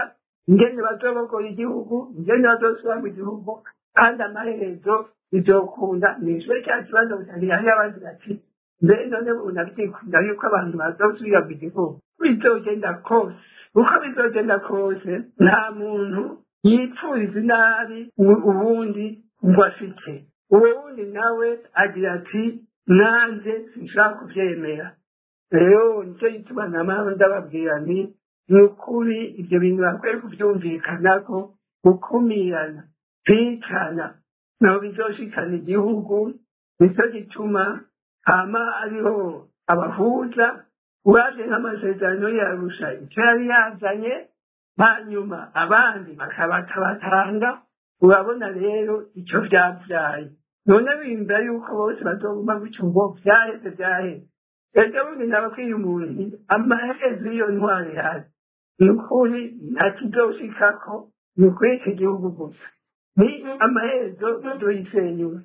S1: ingene bazobokora igihugu, ingene bazosubira mu gihugu, kandi amaherezo bizokunda. Nishure cya kibazo hariyo abandi bati: "Mbe none unavyikunda yuko abantu bazosubira mu gihugu?" Bizogenda kose, uko bizogenda kose, nta muntu yipfuriza inabi ubundi ngo afite uwo wundi nawe agira ati: "Nanjye sinshobora kuvyemera." Rero nicyo gituma nama ndababwira nti: "Ni ukuri ibyo bintu bakwiye kuvyumvikanako. Gukumirana, kwicana, naho bizoshikana igihugu." Nicyo gituma hama ariho abahuza. Uravye nk'amasezerano yarusha icyo yari yazanye, hanyuma abandi bakabatabatanga, urabona rero icyo vyavyaye. None bimba yuko bose bazoguma gutyo ngo vyaheze, vyaheze. Ejo bundi nababwiye umuntu amaherezo y'iyo ntwaro ihari, ni ukuri ntakizoshikako. Ni ukuri iki gihugu gusa ni amaherezo bazoyisenyura.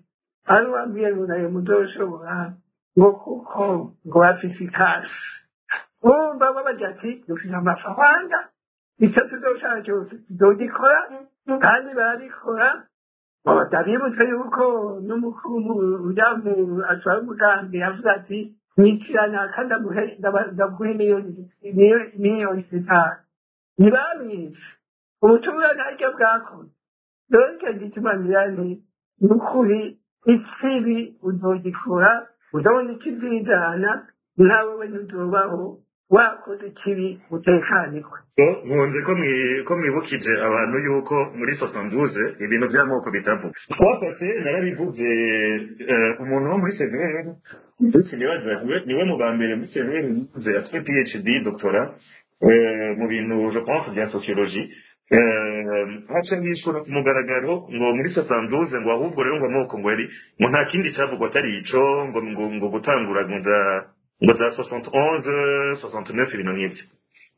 S1: Ari wambwiye ngo nayo muzoshobora, ngo kuko ngo bafise ikashi. Urumva bo bagira ati: "Dufise amafaranga, icyo tuzoshaka cyose tuzogikora." Kandi barabikora. Ndabibutse yuko n'umukuru ujya mu atwara umugambi yavuze ati: "Nyikirana kandi ndaguhe miliyoni 5." Ntibamwice, ubutumwa ntacyo bwakoze. Rero icyo gituma ngira nti: "Ni ukuri ikibi uzogikora, uzabona ikizizana, nawe we ntuzobaho wakoze ikibi utekanirwe."
S2: Nkunze ko mwibukije abantu yuko muri 72 ibintu by'amoko bitavuga. Twafashe, narabivuze, umuntu wo muri CVR ndetse nibaza niwe mu ba mbere muri CVR yize, afite PhD, doctorat mu bintu, je pense, bya sociologie. Haca yishura ku mugaragaro ngo muri 72 ngo ahubwo rero ngo amoko ngo yari ngo nta kindi cyavugwa atari ico, ngo gutangura ngo za 71, 69, ibintu nk'ivyo.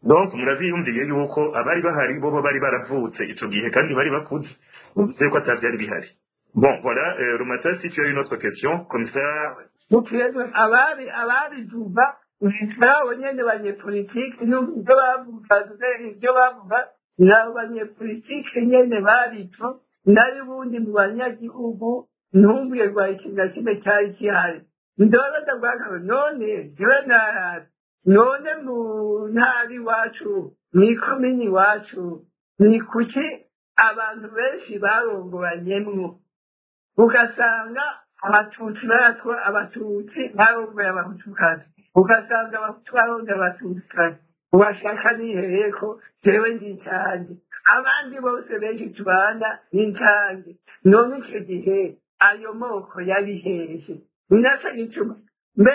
S2: Donc muravyiyumviye yuko abari bahari bobo bari baravutse ico gihe kandi bari bakuze, bivuze ko atavyari bihari. Bon, voilà. Rumata, si tu as une autre question comme ça.
S1: Abari ababivuga Nabo nyene banyepolitike n'ibyo bavuga, ibyo bavuga nabo banyepolitike nyene barito. Nari bundi mu banyagihugu ntumbwirwa ikintu na kimwe cyari gihari. Ndabaza bwakawe none jewe narazi none mu ntara iwacu, mw'ikomini iwacu, ni kuki abantu benshi barongoranyemwo, ugasanga abatutsi baratwa, abatutsi barongoye abahutukazi, ugasanga abahutu barongoye abatutsi? Ubashaka nihereye ko jewe ndi incange, abandi bose benshi tubana ni incange. None icyo gihe ayo moko yari hehe? Ni naco gituma mbe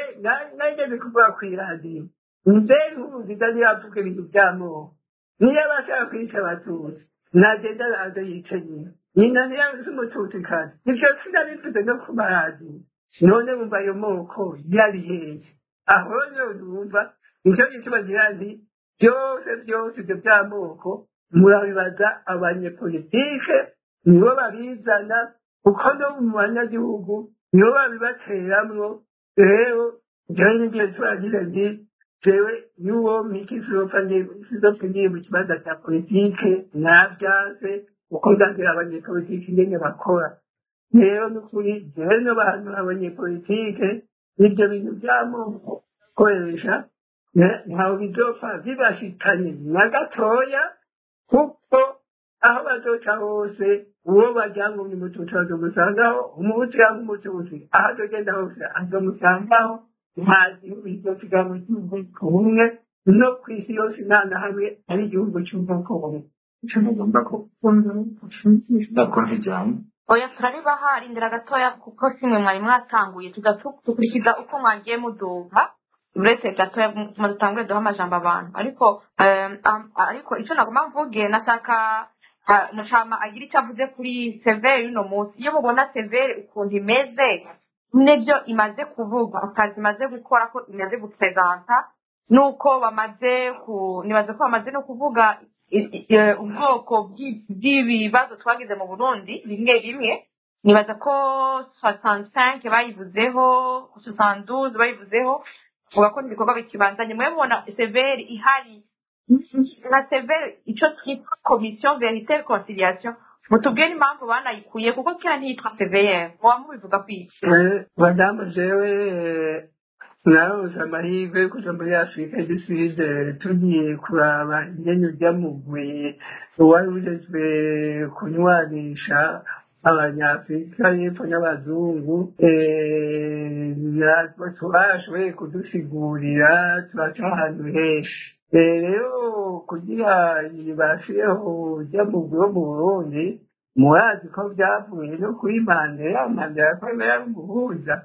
S1: nageze kuvuga kw'iradiyo, mbe Nkurunziza niyo avuga ibintu vy'amoko, niyo abashaka kwica abatutsi, nagenda araza yice nyina, nyina niyo umututsikazi. Ivyo sinabivuze no ku maradiyo. None wumva ayo moko yari hehe? Aho rero numva nicyo gituma ngira nti byose byose ibyo by'amoko murabibaza abanyepolitike, nibo babizana, kuko no mu banyagihugu nibo babibateramwo. Rero jewe nigihe turagize nti jewe n'uwo miki sizopfa ngiye mu kibanza cya politike, navyanse, kuko ndagira abanyepolitike ingene bakora. Rero n'ukuri jewe no bantu abanyepolitike ibyo bintu by'amoko koresha ntawe bizopfa bibashikanye na gatoya, kuko aho bazoca hose, uwo bajyanga ni umututsi bazomusangaho, umuhutu yanga umututsi, aho azogenda hose azomusangaho. Nta gihugu kizosiga mu cy'ubwoko bumwe no ku isi yose, nta na hamwe ari igihugu cy'ubwoko bumwe.
S4: Icyo mugomba ndakora ijambo.
S5: Oya, turaribaha, rindira gatoya, kuko simwe mwari mwatanguye, tuza dukurikiza uko mwagiye muduga. Uretse gatoya dutangure duha amajambo abantu, ariko ariko icyo nagomba mvuge, nashaka mushama agira icyo avuze kuri CVR y'uno munsi. Iyo mubona CVR ukuntu imeze n'ibyo imaze kuvuga, akazi imaze gukora, ko imaze gupresenta, nuko bamaze ku nibaze ko bamaze no kuvuga ubwoko bw'ibibazo twagize mu Burundi bimwe bimwe. Nibaza ko 65 bayivuzeho, 72 bayivuzeho, vuga ko ibikorwa bikibandanye. Mwe mubona CVR ihari nka CVR, icyo twita Commission Vérité et Réconciliation, mutubwire impamvu banayikuye, kuko kera ntiyitwa CVR. Muba mubivuga kwiki?
S1: Madamu, jewe naronse amahirwe yo kuja muri Afrika du Sud, tugiye kuraba ingene urya mugwi wari ujejwe kunywanisha abanyafrika y'epfo n'abazungu. Twarashoboye kudusigurira, turaca ahantu henshi. Rero kugira bashireho urya mugwi wo mu Burundi, murazi ko vyavuye no kuri Mandela. Mandela ko yari umuhuza.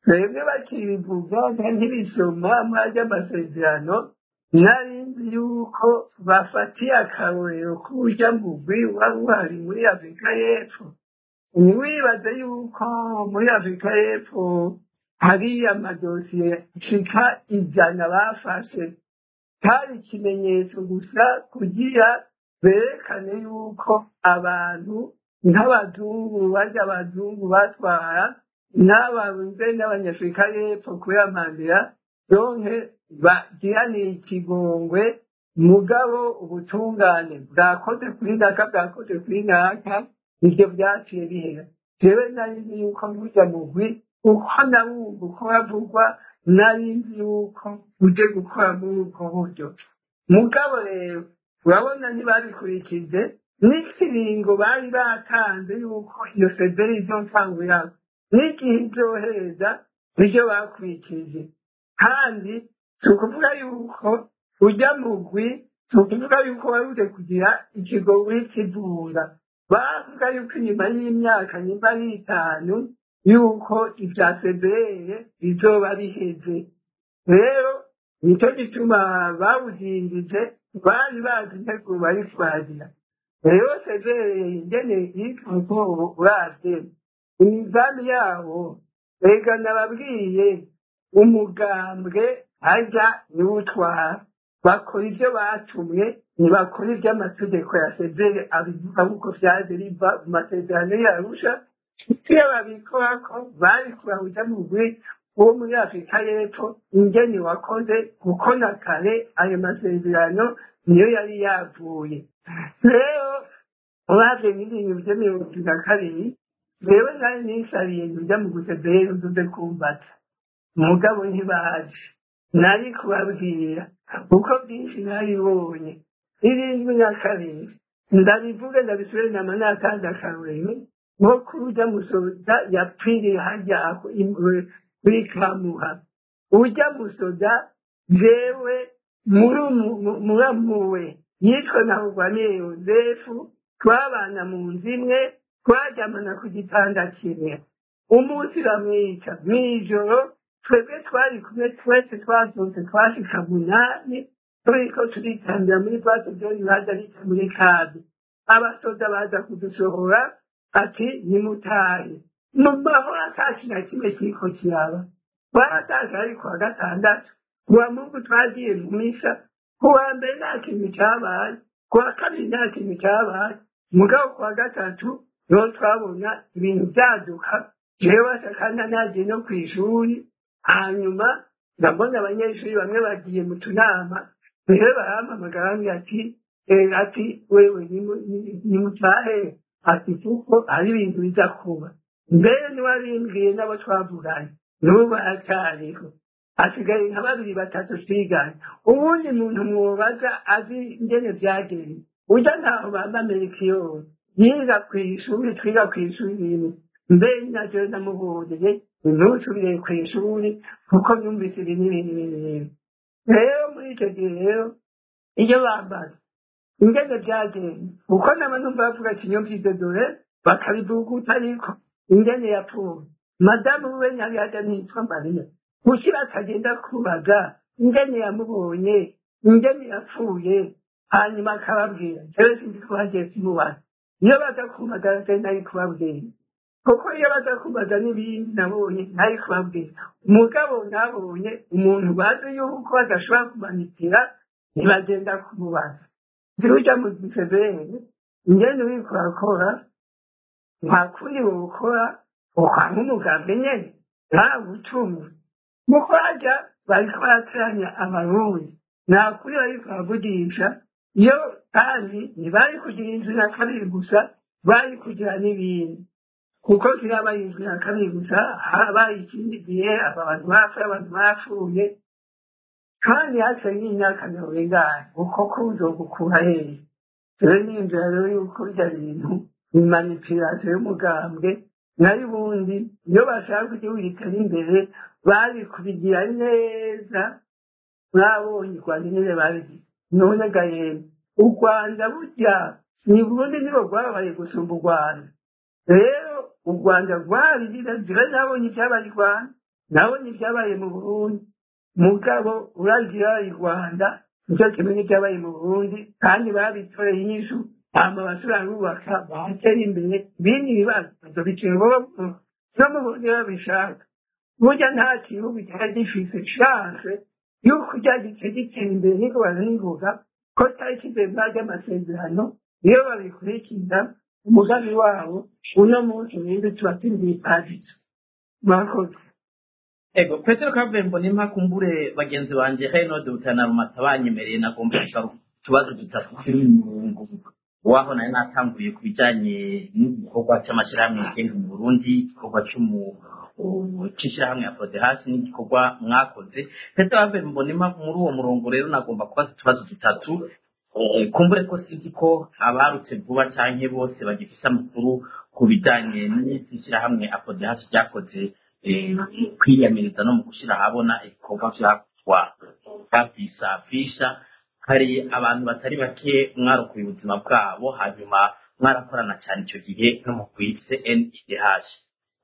S1: Twebwe bakibivuga nk'ibisoma mwajya amasezerano, nari nzi yuko bafatiye akarorero k'urya mugwi wari uhari muri Afurika y'Epfo. Ntiwibaze yuko muri Afurika y'Epfo hari amadosiye ashika 100 bafashe. Kari ikimenyetso gusa kugira berekane yuko abantu nk'abazungu barya, abazungu batwara n'ababuze n'abanyafurika y'Epfo kubera Mandela, donc bagiraniye ikigongwe, mugabo ubutungane bwakoze kuri naka, bwakoze kuri naka, nivyo vyaciye bihera. Jewe nari nzi yuko burya mugwi, uko nawumva uko bavugwa, nari nzi yuko uje gukora muri ubwo buryo. Mugabo rero urabona ntibabikurikije n'ikiringo bari batanze yuko iyo CVR izotangurira n'igihe izohereza, niryo bakurikije. Kandi si ukuvuga yuko ujya mugwi, si ukuvuga yuko wari uje kugira ikigongwe kivura. Bavuga yuko inyuma y'imyaka nimba ari 5 yuko ibya CVR bizoba biheze. Rero nicyo gituma bawudindije, bari bazi integuro bari kubagira. Rero CVR ingene iri ubu, uravye imigambi yabo, ega nababwiye, umugambwe harya niwo utwara. Bakora ibyo batumwe, ntibakora iby'amategeko ya CVR abivuga nk'uko vyaje biva mu masezerano y'Arusha. Iyo babikora ko bari kubahuza mugwi wo muri Afurika y'Epfo ingene wakoze, kuko na kare ayo masezerano niyo yari yavuye. Rero uravye n'ibintu vyo 72, jewe nari nisabiye nja mu gusebera uduze kumbata, mugabo ntibaje. Nari kubabwira kuko byinshi naribonye. 72 ndabivuge, ndabisubire nama natanze akarorero nko kurya musoda yapfiriye harya kuri Kamuha. Urya musoda jewe muramuwe yitwa Ntahogwamiye Yozefu, twabana mu nzu imwe, twaryamana ku gitanda kimwe. Umunsi bamwica mw'ijoro, twebwe twari kumwe twese, twasohotse twashika 8, turiko turitambira muri boîte de nuit harya bita muri kabe. Abasoda baza kudusohora ati nimutahe mu mahoro, ata kintu na kimwe kiriko kiraba. Twaratashe ari kuwa gatandatu, kuwa Mungu twagiye mu misa, kuwa mbere nta kintu cabaye, kuwa kabiri nta kintu cabaye, mugabo kuwa gatatu niho twabona ibintu vyaduka. Jewe ashakana nagiye no kw'ishuri, hanyuma ndabona abanyeshuri bamwe bagiye mu tunama, rero barampamagara bambwira ati wewe nimutahe, ati kuko hari ibintu biza kuba. Mbere niwabimbwiye n'abo twavuganye n'ubu baracyariho, hasigaye nka babiri batatu twiganye. Uwundi muntu mwobaza azi ingene vyagenze, urya ntaho bamba Melikiyoni yiga kw'ishuri, twiga kw'ishuri rimwe. Mbe najewe namubonye ntusubire kw'ishuri kuko numvise ibi n'ibi n'ibi n'ibi. Rero muri ico gihe rero iyo bambaza ingene vyagenze, kuko naba numva bavuga kinyomvyizo dore bakabivuga utariko ingene yapfuye, madamu we nyabihada nitwa Mariya, kuki batagenda kubaza ingene yamubonye, ingene yapfuye, hanyuma akababwira? Jewe sinzi ko bagiye kumubaza. Iyo baza kumbaza nari kubabwira, kuko iyo baza kumbaza n'ibindi nabonye ntari kubabwira. Umugabo nabonye umuntu bazi yuko badashobora kumanikira, ntibagenda kumubaza. Ziruja mu gisebere ingene uriko urakora, nta kundi wokora ukwanka umugambi nyene ntawutumye muko harya bariko barateranya Abarundi, nta kuri bariko baravugisha iyo, kandi ntibari kugira 72 gusa, bari kugira n'ibindi, kuko kirabaye 72 gusa, habaye ikindi gihe abantu bapfuye, abantu bapfuye, kandi haciye n'imyaka 40. Uko kuzogukura hehe? Rero niyumvira rero yuko birya bintu ni manipulation y'umugambwe. Nayo ubundi iyo bashaka igihugu gitera imbere bari kubigira neza. Mwabonye u Rwanda ingene babigize. None ga yemwe, u Rwanda burya ni Burundi nibo rwabaye gusumba u Rwanda. Rero u Rwanda rwabigize, jewe nabonye ibyabaye i Rwanda, nabonye ibyabaye mu Burundi, mugabo uravye ibyabaye i Rwanda nico kimwe n'ibyabaye mu Burundi, kandi babitoreye inyishu, hama basubira bubaka, batera imbere. Ibindi bibazo bazobicira no mu Burundi babishaka. Burya nta gihugu cyari gifise chance yuko gice gitera imbere n'ingoga n'ingoga ko cyari kivuye muri arya masezerano. Iyo babikurikiza umugambi wabo, uno munsi ninde tuba turi mw'iparadizo. Murakoze.
S3: Ego, Petero Claver Mbonimpa, kumbure bagenzi banje Reno Dutana Rumata banyemereye, nagomba kugaruka utubazo dutatu kuri uyu murongo waho nari natanguye ku bijanye n'igikorwa c'amashirahamwe yigenga mu Burundi, igikorwa c'ishirahamwe ya Frodehasi n'igikorwa mwakoze. Petero Claver Mbonimpa, muri uwo murongo rero nagomba kubaza utubazo dutatu. Kumbure ko sinzi ko abarutse vuba canke bose bagifise amakuru ku bijanye n'ishirahamwe Afrodehasi ryakoze kwiyamiriza no mu gushira ahabona ibikorwa vyabisafisha. Hari abantu batari bake mwarokoye ubuzima bwabo, hanyuma mwarakorana cyane icyo gihe no mu CNIDH.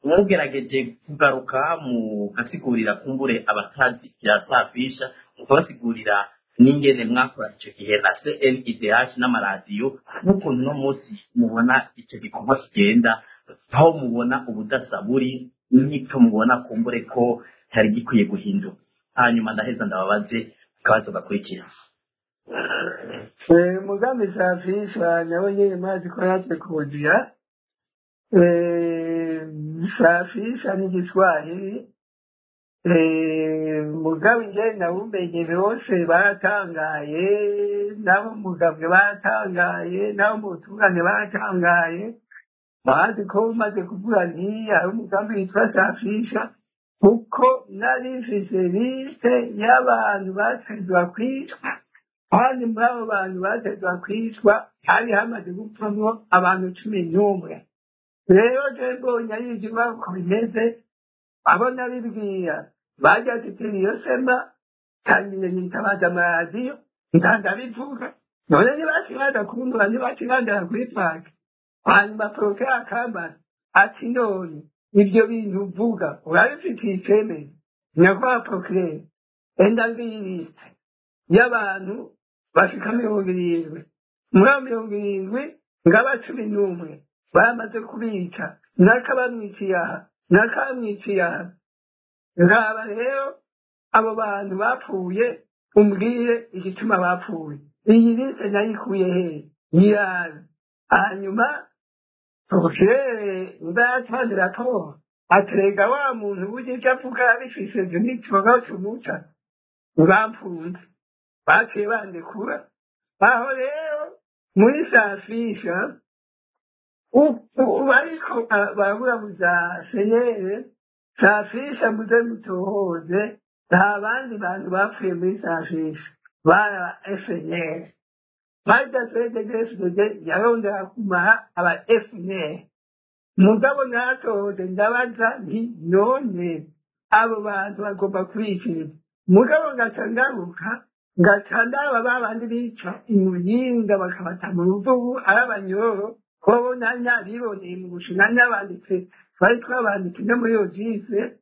S3: Mugerageje kugaruka mugasigurira kumbure abatazi bya safisha, mukabasigurira n'ingene mwakora icyo gihe na CNIDH n'amaradiyo, n'ukuntu uno munsi mubona icyo gikorwa kigenda, aho mubona ubudasa buri n'icyo mubona kumbure ko cyari gikwiye guhinduka. Hanyuma ndaheza ndababaze akabazo gakurikira.
S1: Mugambi safisha nawe nyene mazi ko yaje kugira safisha ni Igiswahili. Mugabo ingene nawumenye bose baratangaye, nabo mugabwe baratangaye, nabo mu butungane baratangaye. Bazi ko umaze kuvuga nti hari umugambi witwa Safisha, kuko nari mfise liste y'abantu batezwa kwicwa, kandi muri abo bantu batezwa kwicwa hari hamaze gupfamwo abantu 11. Rero je mbonye ari ivyo uko bimeze, abo nabibwira bajya ati iyo sema tangiye nitabaza amaradiyo ndandabivuga, none ntibakibanda kumbura, ntibakibandara kuri pake. Hanyuma poroke akambara ati none ibyo bintu uvuga urabifitiye icyemezo? Nyakubahwa porokirere, enda ngiyi lisite y'abantu bashika 70, muri abo 70 ngaba 11 baramaze kubica, n'akabamwiciye aha n'akabamwiciye aha. Ngaba rero abo bantu bapfuye umbwire igituma bapfuye, iyi liste nayikuye hehe? Yirabe. Hanyuma porokirere mba yatanze raporo aterega wa muntu burya ibyo avuga yabifise ntitubaga tumuca, ntibamfunze, baciye bandekura. Aho rero muri Safisha bariko baraburabuza senere Safisha, muze mutohoze, nta bandi bantu bapfuye muri Safisha, bara FNL. Barya CNDD-FDD yarondera kumara aba FNL. Mugabo natohoze ndabaza nti none abo bantu bagomba kwicira? Mugabo ngaca ngaruka ngaca ndaba ba bandi bica imuyinga bakabata mu ruvubu ari abanyororo, bobo nabiboneye mu gushina, nabanditse, twari twabanditse no muri yogise.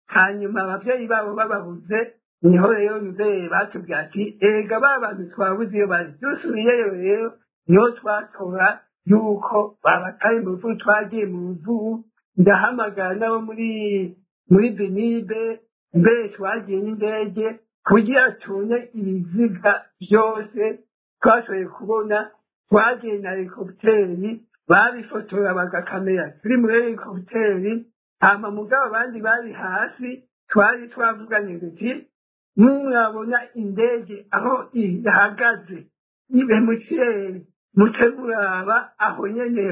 S1: Hanyuma abavyeyi babo bababuze, niho rero muvyeyi batubwira ati erega ba bantu twabuze iyo bari, dusubiyeyo rero niho twatora yuko babataye mu ruvubu. Twagiye mu ruvubu, ndahamagara n'abo muri Benibe, mbere twagiye n'indege kugira tune ibiziga byose twashoboye kubona. Twagiye na helikopiteri, babifotora bagakamera turi muri helikopiteri. Hama mugabo abandi bari hasi twari twavuganye tuti nimwabona indege aho ihagaze ibe mu kirere muce muraba aho nyene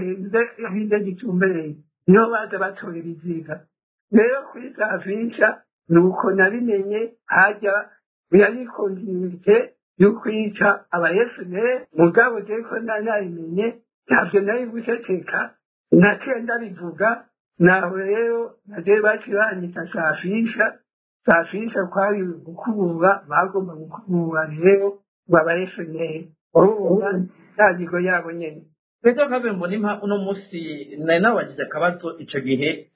S1: aho indege itumbereye, niho baza batora ibiziga. Rero kuri Safisha nuko nabimenye, hajya yari kontinite yo kwica aba FNL. Mugabo je ko nabimenye ntabyo nari guceceka, naciye ndabivuga. Naho rero naje baciye banyita Safisha. Safisha kwari gukubura, bagomba gukubura rero ngo aba FNL, urumva ntagigo yabo nyene.
S3: Petero Claver Mbonimpa, uno munsi nari nabagize akabazo ico gihe,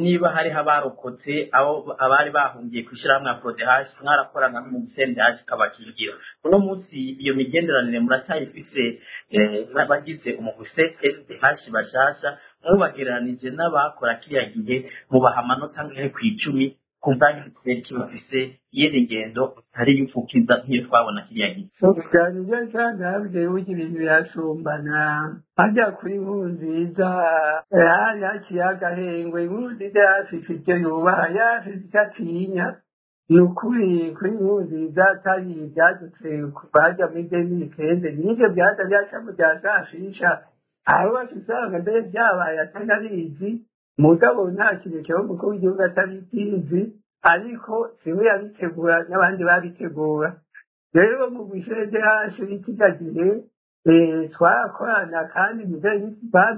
S3: niba hariho abarokotse abo abari bahungiye kw'ishirahamwe APRODH, mwarakorana mu CNDH kabakingira. Uno munsi iyo migenderanire muracyayifise n'abagize umugwi CNDH bashasha? Mubagereranije n'abakora kiriya gihe, mubaha amanota angahe kw'icumi kumva kubera iki bafise iyindi ngendo atari y'ufukiza nk'iyo twabona kiriya gihe?
S1: Nivyo nabwiye burya ibintu birasumbana. Harya kuri Nkurunziza hari haciye agahengwe, Nkurunziza yarafise ivyo yubaha, yarafise ico atinya. Ni ukuri kuri Nkurunziza atari ivyadutse kuva harya muri 2015, n'ivyo vyaza vyacamo vya Safisha, aho usanga mbere vyabaye atanabizi. Mugabo nta kintu kiba umukuru w'igihugu atabizi, ariko siwe yabitegura n'abandi babitegura. Rero mu CNDH kirya gihe twarakorana, kandi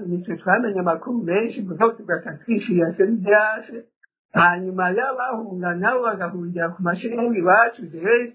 S1: nitwe twamenye amakuru menshi, mugabo tugaca twishira CNDH. Hanyuma y'abahunga nabo bagahungira ku mashirahamwe iwacu. Jewe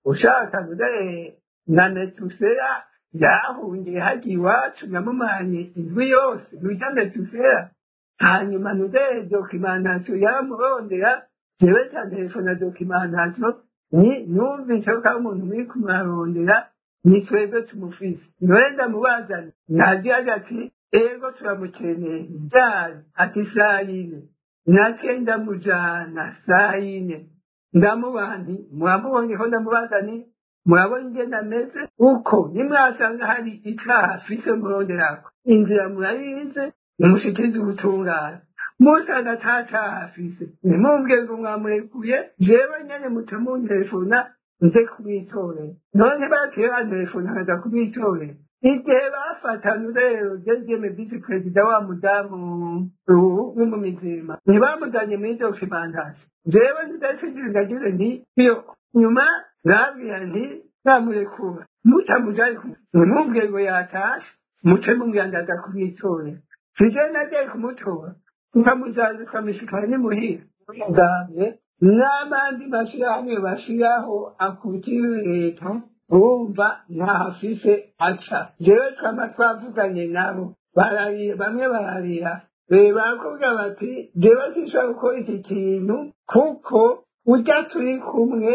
S1: ushaka mbere na Metusera yahungiye harya iwacu, namumanye indwi yose nurya Metusera. Hanyuma nudeye documentation yaramurondera, jewe ca telefona documentation ni numvise ko ari umuntu muri kumurarondera, ni twebwe tumufise, none ndamubazana. Nagira ati ego turamukeneye ryari? Ati sayine. Nake ndamujana sayine, ndamubaha nti muramubonye ko ndamubazani, murabona ingene ameze uko, nimwasanga hari icaha afise muronderako inzira murayize, mumushikirize ubutungane. Musanga atacaha afise, ntimumbwire ngo mwamurekuye, jewe nyene muca muntelefona nze kumwitorera. None baciye bantelefona nkaza kumwitorera. Igihe bafatanye rero, deuxième vice perezida wa mudamu w'umumizima, ntibamujanye muri documentation. Jewe ndetse ndagize nti iyo nyuma nabwira nti namurekura mutamujanye, ntimubwire ngo yatashe, muce mubwira ndaza kumwitorera. Sije nagiye kumutora, tukamujana tukamushikana n'imuhira. Ndamye n'abandi mashirahamwe bashiraho akutira leta, urumva ntahafise aca. Jewe twama twavuganye nabo, bararira, bamwe bararira, barakubwira bati jewe sinshobora gukora iki kintu kuko urya turi kumwe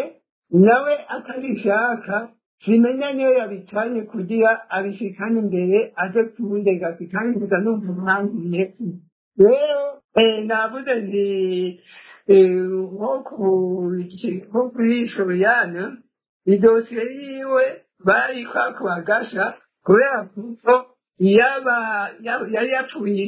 S1: nawe atabishaka, simenya niyo yabicanye kugira abishikane imbere aze kundega ati kandi nza numva mwantumye. Rero navuze nti nko kuri Shoriyane, idosiye yiwe bariko bagasha kubera kuko yaba yari yapfuye.